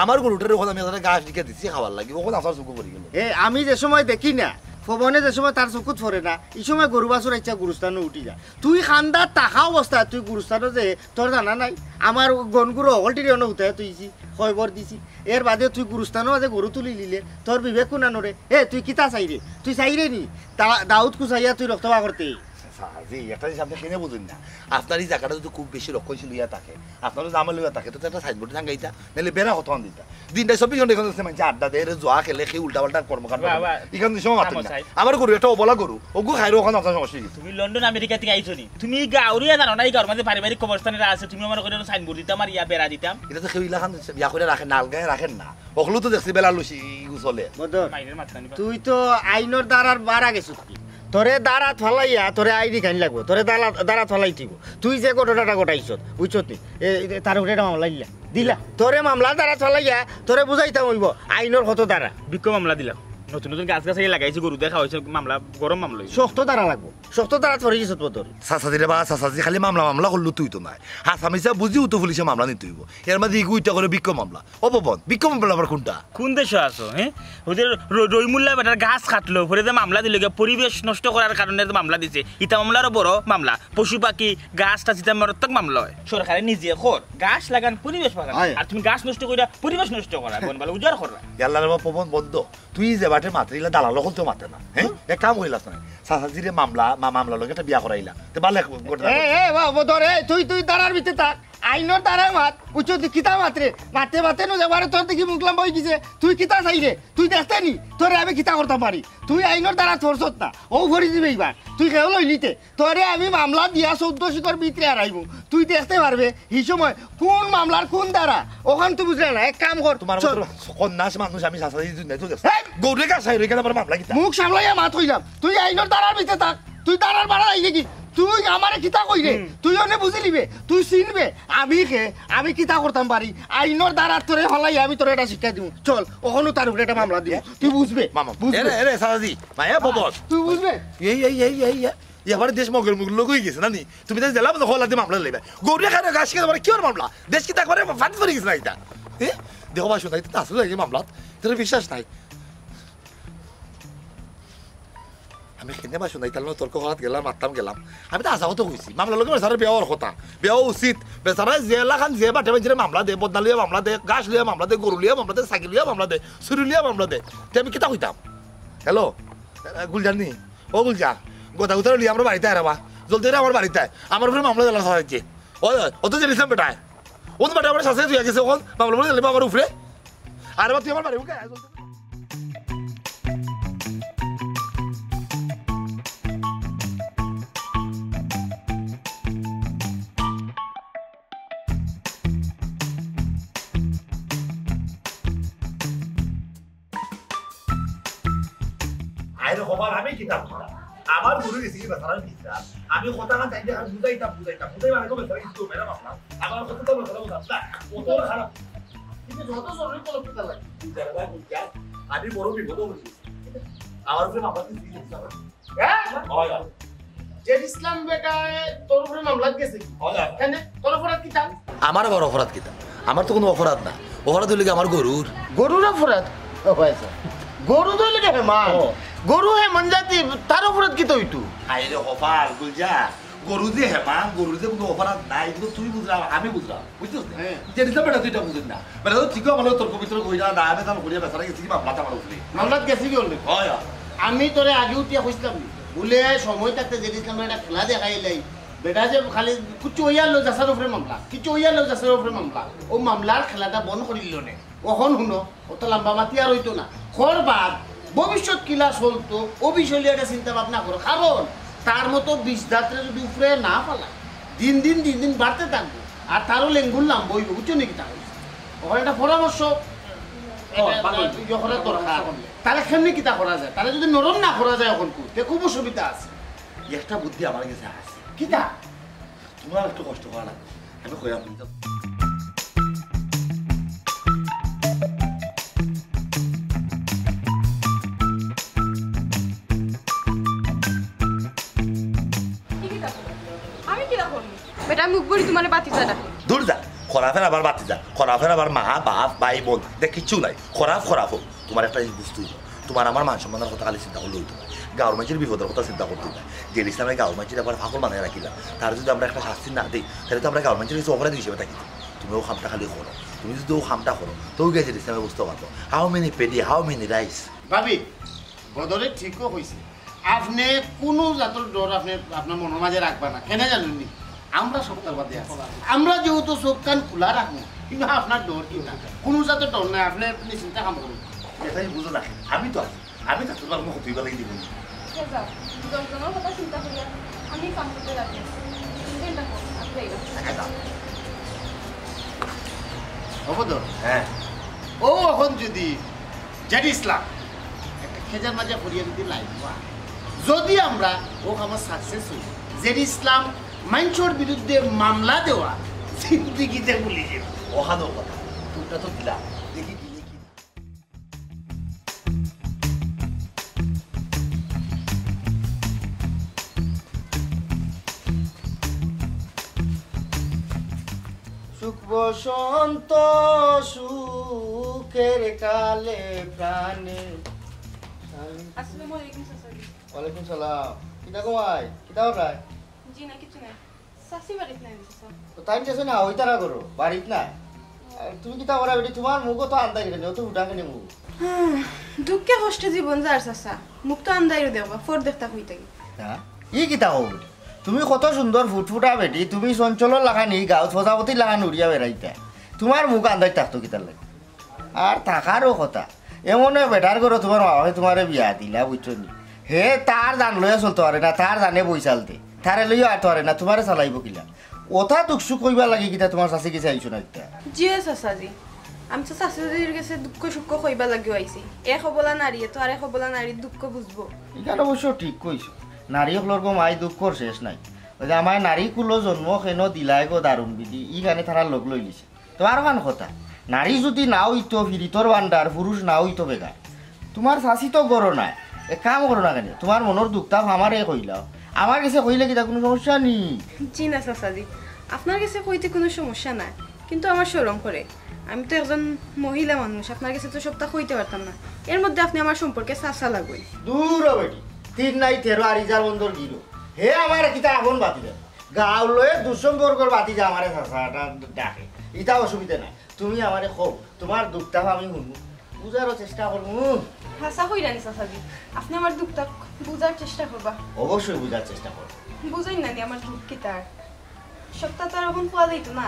আমার গরুটার ওখানে আমি একটা ঘাস ডিগা দিছি খাবার লাগি, ওখানে আমার চোখে পড়ি গেল। এ, আমি যে সময় দেখি না, ফবনে যে সময় তার চকুত পড়ে না, এই সময় গরু বাছুর ইচ্ছা গুরুস্থানে উঠি যায়। তুই কান্দাত থাকা অবস্থায় তুই গুরুস্থানো যে তোর জানা নাই, আমার গনগুরু হকলটিরে অনো উঠাই তুইছি, খয়বর দিছি। এর বাদে তুই গুরুস্থানো মাঝে গরু তুলি নিলে, তোর বিবেক কোন আনো রে? এ, তুই কিতা চাইরে? তুই চাইরে নি? দা-, দাউদ কুচাইয়া তুই রক্ত বার করতে। স্যার, জি, একটা জিনিস আপনি কেনে বুঝেন না? আপনার এই জায়গাটা যদি খুব বেশি রক্ষণশীল হইয়া থাকে, আপনারও জামাল হইয়া থাকে, তো একটা সাইনবোর্ড টাঙ্গাইতা, নাহলে বেড়া কত দিতা। দিনটাই চব্বিশ ঘন্টা এখানে আছে, মানে, আড্ডা দেয়, জুয়া খেলে, খেয়ে উল্টাপাল্টা কর্মকাণ্ড বাহ, করে। বাহ। এখানে সময় মাতেন না। আমার গরু একটা অবলা গরু, ওগু খাইরো ওখানে আপনার সমস্যা কি? তুমি লন্ডন আমেরিকা থেকে আইছো নি? তুমি গাউরিয়া জানো না, এই গাউর মাঝে পারিবারিক কবরস্থান এরা আছে, তুমি আমার করে সাইনবোর্ড দিতাম আর ইয়া বেড়া দিতাম। এটা তো কেউ ইলাখান ইয়া করে রাখেন না, আলগায় রাখেন না। হকলও তো দেখছি বেলা লুচি ইগু চলে। বদর, মাইরের মাথা নিবা। তুই তো আইনর দ্বারার বারা গেছত কি? তোরে দ্বারাত ফালাইয়া, তোরে আইনি খাইন লাগবো, তোরে দ্বারা-, দ্বারাত ফালাই দিব। তুই যে ঘটনাটা ঘটাইছত, বুঝছত নি? এ, এ, তার উপরে একটা মামলা দিলা। দিলা। তোরে মামলা দ্বারাত ফালাইয়া, তোরে বুঝাইতাম হইব, আইনর কত দ্বারা। বিক্ষ মামলা দিলাম। নতুন নতুন গাছ গাছ লাগাইছি, গরু দেখা হয়েছে, মামলা, গরম মামলা হয়েছে। শক্ত দ্বারা লাগবো। শক্ত দ্বারা ধরে গেছে তো তোর। চাচাজি রে বা, চাচাজি খালি মামলা মামলা করলু তুই তো নাই। হাছা মিছা বুঝিও তো পুলিশে মামলা নিতে হইব। এর মাঝে ইগু ইটা করে বিক্ষ মামলা। ও ভবন, বিক্ষ মামলা আবার কোনটা? কোন দেশে আছো, হ্যাঁ? ওই যে র-, রইমুল্লা বেটার গাছ কাটলো, পরে যে মামলা দিল গিয়া, পরিবেশ নষ্ট করার কারণে যে মামলা দিছে। ইতা মামলা আরো বড় মামলা। পশু পাখি, গাছ টাছ ইতা মারাত্মক মামলা হয়। সরকারে নিজে কর, গাছ লাগান, পরিবেশ বাঁচান। আয়। আর তুমি গাছ নষ্ট করিয়া পরিবেশ নষ্ট করা, বন বালা উজাড় করা। ইয়াল্লা রে বা, পবন বন্ধ। তুই যে বাটে মাতরে ইলা দালাল হকল তো মাতে না, হ্যাঁ? এক কাম করিলাস না। চাচাজিরে মামলা, মা-, মামলা লগে একটা বিয়া করাইলা। তে বালে এক ঘটনা এ, ঘটছে। এ, বা-, বদর, এ, তুই, তুই দাঁড়ার ভিতরে থাক। আইনর দ্বারা মাত, বুঝছো তুই কিতা মাতরে? মাতে মাতে নু যাবারে তোর দেখি মুখ লম্বা হয়ে গেছে। তুই কিতা চাইরে? তুই দেখতে নি? তোরে আমি কিতা করতাম পারি? তুই আইনর দ্বারা ধরছত না। ও ভরি দিবে এইবার। তুই কেউ লইলিতে। তোরে আমি মামলা দিয়া চৌদ্দ শিকর ভিতরে হারাইমু। তুই দেখতে পারবে, এই সময় কোন মামলার কোন দ্বারা? ওখান তুই বুঝলে না, এক কাম কর, তোমার চল। মতো কন্যাস মানুষ আমি চাচাজি দুনিয়াত তো দেখছি। এই! গৌরে গাছ আইরো, এখানে আবার মামলা কিতা? মুখ সামলাইয়া মাত কইলাম, তুই আইনর দ্বারার ভিতরে থাক, তুই দ্বারার বাড়া আইলে কি? তুই আমারে কিতা কইরে? হুম। তুই অনে বুঝি নিবে, তুই চিনবে, আমি কে, আমি কিতা করতাম পারি? আইনর দ্বারা তোরে ফালাই আমি তোরে একটা শিক্ষা দিব। চল, ওখানে তার উপরে একটা মামলা দিব, এ? তুই বুঝবে, মামা, বুঝবে। এরে, এরে, চাচাজি, মায়া ববস। তুই বুঝবে। এই, এই, এই, এই, এই। এবারে দেশ মগের মুখ লোক হয়ে গেছে, না নি? তুমি তাই জেলা মতো হলা দিয়ে মামলা লইবা। গৌরিয়া খানের গাছ শিখে তোমার কি ওর মামলা? দেশ কি একবারে ফাঁদ পড়ে গেছে না এটা? এ, দেখো বা শুনাই, তে আসলে লাগে মামলাত, তোর বিশ্বাস নাই। আমি কেনে বা শুনাই, তার লগে তর্ক করাত গেলাম, মারতাম গেলাম। আমি তো হাছা কথা কইছি, মামলার লগে বেচারার বিয়া অওয়ার কথা, বিয়া অওয়া উচিত। বেচারায় যে লাখান যে বাটে বাটে মামলা দে, বদনা লইয়া মামলা দে, গাছ লইয়া মামলা দে, গরু লইয়া মামলা দে, সাইকেল লইয়া মামলা দে, চুরি লইয়া মামলা দে, তে আমি কিতা কইতাম? হ্যালো, এ, গুলজার নি? ও গুলজা, গোটা গোটা লইয়া আমার বাড়িত আয় রে বা, জলদি রে আমার বাড়িত আয়, আমার উপরে মামলা দিলা সারা দিছে। ওই, ওই, ও তো জেড ইসলাম বেটায়, ও তো বেটা আমার শাস্তি দিয়া গেছে, অখন মামলা মামলা দিলে আমার উপরে। আরে বা, তুই আমার বাড়ি মুখে আয়, জলদি। আরে হবার আমি কিতাব কিতাব। আমার গুরু গেছি কি বেচারা কিতাব। আমি কথা না চাইতে আমি বুঝাইতাম, বুঝাইতাম, বুঝাই মানে তো বেচারা কিছু মেরা মামলা। আমার কথা তো বেচারা বুঝাম না। ও তো খারাপ। কিন্তু যত জরুরি কোনো কথা লাগে। বুঝা না, বুঝা। আমি বড় বিপদ হয়ে গেছি। আমার উপরে মামলা দিয়ে দিতে হবে। হ্যাঁ? হয়, হয়। জেড ইসলাম বেটায় তোর উপরে মামলাত গেছে কি? হয়, হয়। কেনে? তোর অপরাধ কিতা? আমার আবার অপরাধ কিতা? আমার তো কোনো অপরাধ না। অপরাধ হইল কি আমার গরুর। গরুর অপরাধ? ও, হয় স্যার। গরু তো হইল কি হেমান। ও। গরু হেমান জাতি, তার অপরাধ কিতা অইতো? হায় রে কপাল, গুলজা। গরু যে হেমান, গরু যে কোনো অপরাধ নাই, কিন্তু তুই বুঝরা, আমি বুঝরাম। বুঝছস না? হ্যাঁ। জেড ইসলাম বেটা তুই ইটা বুঝছস না। বেটা তো ঠিকও আমার লগে তর্ক বিতর্ক কইরা না, আমি তাহলে করিয়া বেচারা গেছি কি মামলাত আমার উপরে। মামলাত গেছি কি বললি? হয়, হয়। আমি তোরে আগে উঠিয়া কইছিলাম নি? বলে সময় থাকতে জেড ইসলামরে একটা খেলা দেখাইলাই। বেটা যে খালি কুচু অইয়া লও যাচার উপরে মামলা, কিছু অইয়া লও যাচার উপরে মামলা। ও মামলার খেলাটা বন্ধ করিল নে। অখন হুনো, অত লম্বা মাতি আর অইতো না। খর বাদ, ভবিষ্যৎ কিলা চলতো, ও বিষয় লইয়া একটা চিন্তা ভাবনা করো। কারণ তার মতো বিষ দাঁতরে যদি উপরে না ফালায়, দিন দিন, দিন দিন বাড়তে থাকবো। আর তারও লেঙ্গুর লাম্বা অইবো, বুঝছো নি কিতা কইছি? অখন একটা পরামর্শ, ও, এটা ভালো। ইয়ে করার দরকার। তারে কেমনে কিতা করা যায়? তারে যদি নরম না করা যায় অখন কু, তে খুব অসুবিধা আছে। একটা বুদ্ধি আমার গেছে আছে। কিতা? তোমার একটু কষ্ট করা লাগবে। আমি কইরাম কিন্তু। আমি কিতা করমু? বেটা মুখ ভরি তোমারে বাতিজা ডাকে। দূর যা, খরাফের আবার বাতিজা, খরাফের আবার মা, বাপ, ভাই, বোন, দেখ কিচ্ছু নাই। খরাফ, খরাফ হোক, তোমার একটা জিনিস বুঝতে হইব। তোমার আমার মান সম্মানের কথা খালি চিন্তা করলে হইতো না, গাঁওর মানুষের বিপদের কথা চিন্তা করতে হইব। জেড ইসলামে গাঁওর মানুষের একবার ফাগল বানায় রাখিলা, তার যদি আমরা একটা শাস্তি না দেই, তাহলে তো আমরা গাঁওর মানুষের কাছে অপরাধী হিসেবে থাকি। তুমি ও কামটা খালি করো, তুমি যদি ও কামটা করো, তো ওই গেছে ইসলামে বুঝতে পারবো। How many paddy, how many rice? ভাবি, বদরে ঠিকও কইছে। আপনে কুনু জাতর ডর আপনে আপনার মনর মাঝে রাখবা না। কেনে জানইন নি? আমরা সত্যবাদী আছি। আমরা যেহেতু চোখ কান খোলা রাখমু, কিন্তু আপনার ডর কিতা? কুনু জাতর ডর নাই, আপনে নিশ্চিন্তে কাম করুন। এটাই বুঝো না, আমি তো আছি। আমি তো তোমার মুখ তুই বেলাই দিব না। এ যাও, দশ জনর কথা চিন্তা করিয়া আমি কাম করতে রাজি আছি। তুমি চিন্তা করো, আমি যাইলাম। আচ্ছা, যাও। হবো তো? হ্যাঁ। ও অখন যদি জেড ইসলাম একটা খেজার মাঝে পড়িয়া যদি লাইন পায়, যদি আমরা ও আমার সাকসেস হই, জেড ইসলাম মাইনষর বিরুদ্ধে মামলা দেওয়া জিন্দিগিতে ভুলি যাবে। অখানর কথা, তোমরা তো দিলা, দেখি দিলে কি। সুখ বসন্ত সুখের কালে প্রাণে। আসসালামু আলাইকুম, চাচা। ওয়ালাইকুম সালাম। কিতা গো মাই? কিতা অর রায়? জি না, কিচ্ছু নাই। চাচি বাড়িত নাই, চাচা। তো তাইন গেছে না, ওই তারা করো, বাড়িত না। আর তুমি কিতা করা বেটি, তোমার মুখও তো আন্দাই কেনে, অত ফুটা কেনে মুখ? হ্যাঁ, দুঃখে কষ্টে জীবন যার চাচা, মুখ তো আন্দাইরও দেখবা, ফোর দেখতা কই থাকি। হ্যাঁ? ই কিতা কও বেটি? তুমি কত সুন্দর ফুটফুটা বেটি, তুমি চঞ্চলর লাখান ই গাঁও, প্রজাপতির লাখান উড়িয়া বেড়াইতা। তোমার মুখ আন্দাই থাকতো কিতার লাগি? আর থাকারও কথা। এমন এক বেটার ঘরো তোমার মা বাপে তোমারে বিয়া দিলা, বুঝছো নি? হে তার জান লইয়া চলতে পারে না, তার জানে বই চালতে। তারে লইয়া আটতে পারে না, তোমারে চালাইবো কিলা? ওটা দুঃখ সুখ কইবার লাগি কিতা তোমার চাচি গেছে আইছো না কিতা? জি ও চাচাজি, আমি তো চাচাজির গেছে দুঃখ সুখ কইবার লাগিও আইছি। এক অবলা নারীয়ে তো আর এক অবলা নারীর দুঃখ বুঝবো। ইখান অবশ্য ঠিক কইছো। নারী অকলর গো মাই দুঃখর শেষ নাই। ওই যে আমায় নারী কুলো জন্ম কেন দিলায় গো দারুণ বিধি, ই গানে তারা লগ লইলিছে। তো আরোখান কথা, নারী যদি না অইতো ফিরিতর ভান্ডার, পুরুষ না অইতো বেগার। তোমার চাচি তো ঘরো নাই, এক কাম করো না কেনে, তোমার মনর দুঃখটা আমারে কইলাও। আমার গেছে কইলে কিতা কুনু সমস্যা নি? জি না চাচাজি, আপনার গেছে কইতে কুনু সমস্যা নাই। কিন্তু আমার শরম করে। আমি তো একজন মহিলা মানুষ, আপনার গেছে তো সবটা কইতে পারতাম না। এর মধ্যে আপনে আমার সম্পর্কে চাচা লাগইন। দূর হ বেটি, তিন নাই তেরো আর ইজার বন্দর গিরো। হে আমার কিতা আপন ভাতিজা। গাঁওর লগে দুঃসম্পর্কর ভাতিজা আমারে চাচা ডাকে। ইতা অসুবিধা নাই। তুমি আমারে কও, তুমার দুখ তাপ আমি হুনমু। বুঝারও চেষ্টা করমু। হাছা কইরা নি চাচাজি, আপনে আমার দুখ তাপ বুঝার চেষ্টা করবা। অবশ্যই বুঝার চেষ্টা করমু। বুঝইন না নি আমার দুখ কিতা? সবটা তো আর অখন কওয়া যাইতো না,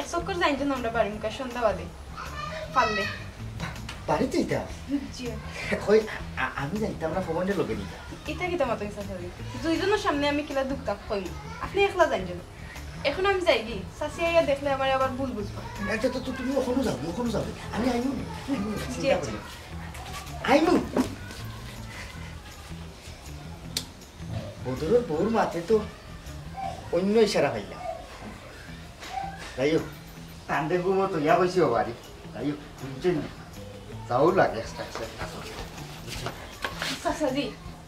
এক চক্কর যাইন যেন আমরার বাড়ি মুখা সন্ধ্যা বাদে, পারলে। বাড়িত যাইতা? জি। কই, আ-, আমি যাইতাম না, ফবনরে লগে নিতাম। ইতা কিতা মাতইন চাচাজি? দুইজনর সামনে আমি কিলা দুখ তাপ কইমু? আপনে একলা যাইন যেন। অখন আমি যাইগি, চাচি আইয়া দেখলে আমারে আবার ভুল বুঝবা। আচ্ছা, তো, তো তুমি অখনো যাও, অখনো যাও। আমি আইমু নে, আইমু নে, জি, চিন্তা আচ্ছা। করিও না। আইমু। বদরর বউর মাতে তো অইন্য ইশারা পাইলাম। যাই হোক, তানরে ঘুমো তো ইয়া বইছি ও বাড়ি। যাই হোক, বুঝছইন নি? যাও লাগে, extra, extra, extra। চাচাজি,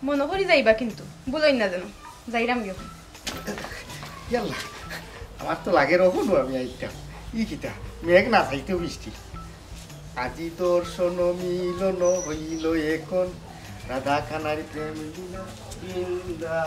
মনো করি যাইবা কিন্তু, ভুলইন না যেন। যাইরাম গিয়া। ইয়াল্লা, আমার তো লাগের অখনো আমি আইতাম। ই কিতা, মেঘ না চাইতেউ বৃষ্টি। আজি দর্শন মিলন হইল এখন, রাধা কানার প্রেম লীলা বৃন্দা।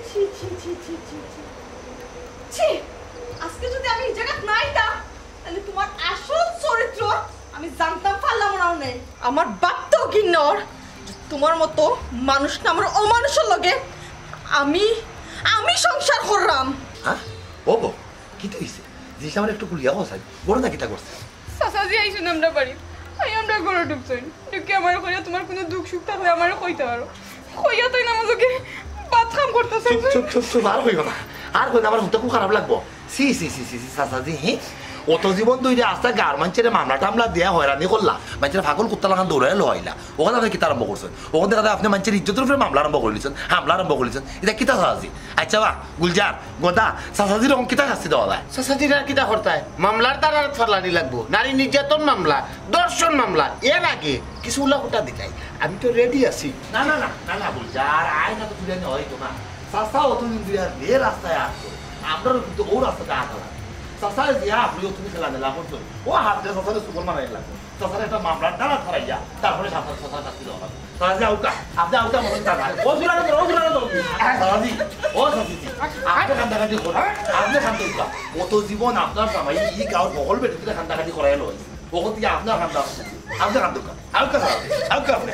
ছি, ছি, ছি, ছি, ছি, ছি, ছি। ছি, আজকে যদি আমি এই জাগাত না আইতাম, তাইলে তুমার আসল চরিত্র আমি জানতাম পারলাম না অনে। আমার বাপ তো ঘিন্নর যে তুমার মতো মানুষ না আমার অমানুষর লগে আমি, আমি সংসার কররাম। হ্যাঁ? ও গো, কিতা অইছে? জিনিসটা আমারে একটু খুলিয়া কও চাই। ঘটনা কিতা ঘটছে? চাচাজি আইছইন আমরার বাড়ি। আইয়া আমরার ঘরো ঢুকছইন। ঢুকি আমারে কইরা তুমার কুনু দুখ সুখ থাকলে আমারে কইতা পারো। কইয়া তো আমার লগে বাদ কাম করতা চাইছইন। চুপ, চুপ, চুপ, আর কইও না। আর কইও না, আমার হুনতে খুব খারাপ লাগবো। ছি, ছি, ছি, ছি, ছি, চাচাজি, হি? অত জীবন ধইরা আস্তা গাঁওর মানষরে মামলা টামলা দিয়া হয়রানি করলা, মানষরে পাগল কুত্তা লাখান দৌড়াইয়া লইয়া আইলা। অখন আপনে কিতা আরম্ভ করছইন? অখন দেখা যায় আপনে মানষর ইজ্জতর উপরে মামলা আরম্ভ করিলিছইন, হামলা আরম্ভ করিলিছইন। ইতা কিতা চাচাজি? আইচ্ছা বা, গুলজার, গদা, চাচাজিরে অখন কিতা শাস্তি দেওয়া যায়? চাচাজিরে আর কিতা করতায়? মামলার ধারাত ফালানি লাগবো। নারী নির্যাতন মামলা, ধর্ষণ মামলা, এর আগে কিছু উলাকুটা দিলাই। আমি তো ready আছি। না, না, না, না, না, গুলজার, আইন অত তুলে নেওয়া অইতো না। চাচা অতদিন ধইরা যে রাস্তায় আটকো, আমরারও কিন্তু অউ রাস্তাত আটা লাগে। চাচায় যে আপনে অতদিন খেলা মেলা করছইন, অউ হাত দিয়া চাচারে সুগল মারাই লাগবো। চাচারে একটা মামলার ধারাত ফালাইয়া, তারপরে চাচার, চাচার শাস্তি দেওয়া অইবো। চাচাজি আউক্কা, আপনে আউক্কা মতন চাচা। ও জুলানো ধরো, ও জুলানো ধরো। চাচাজি, ও চাচাজি, আপনে কান্দাকাটি করইন, আপনে কান্দউক্কা। অত জীবন আপনার জামাই ই গাঁওর হকল বেটিন্তরে কান্দাকাটি করাইয়া লইছে। অখন থাকি আপনার কান্দা, আপনে কান্দউক্কা। আউক্কা চাচাজি, আউক্কা আপনে।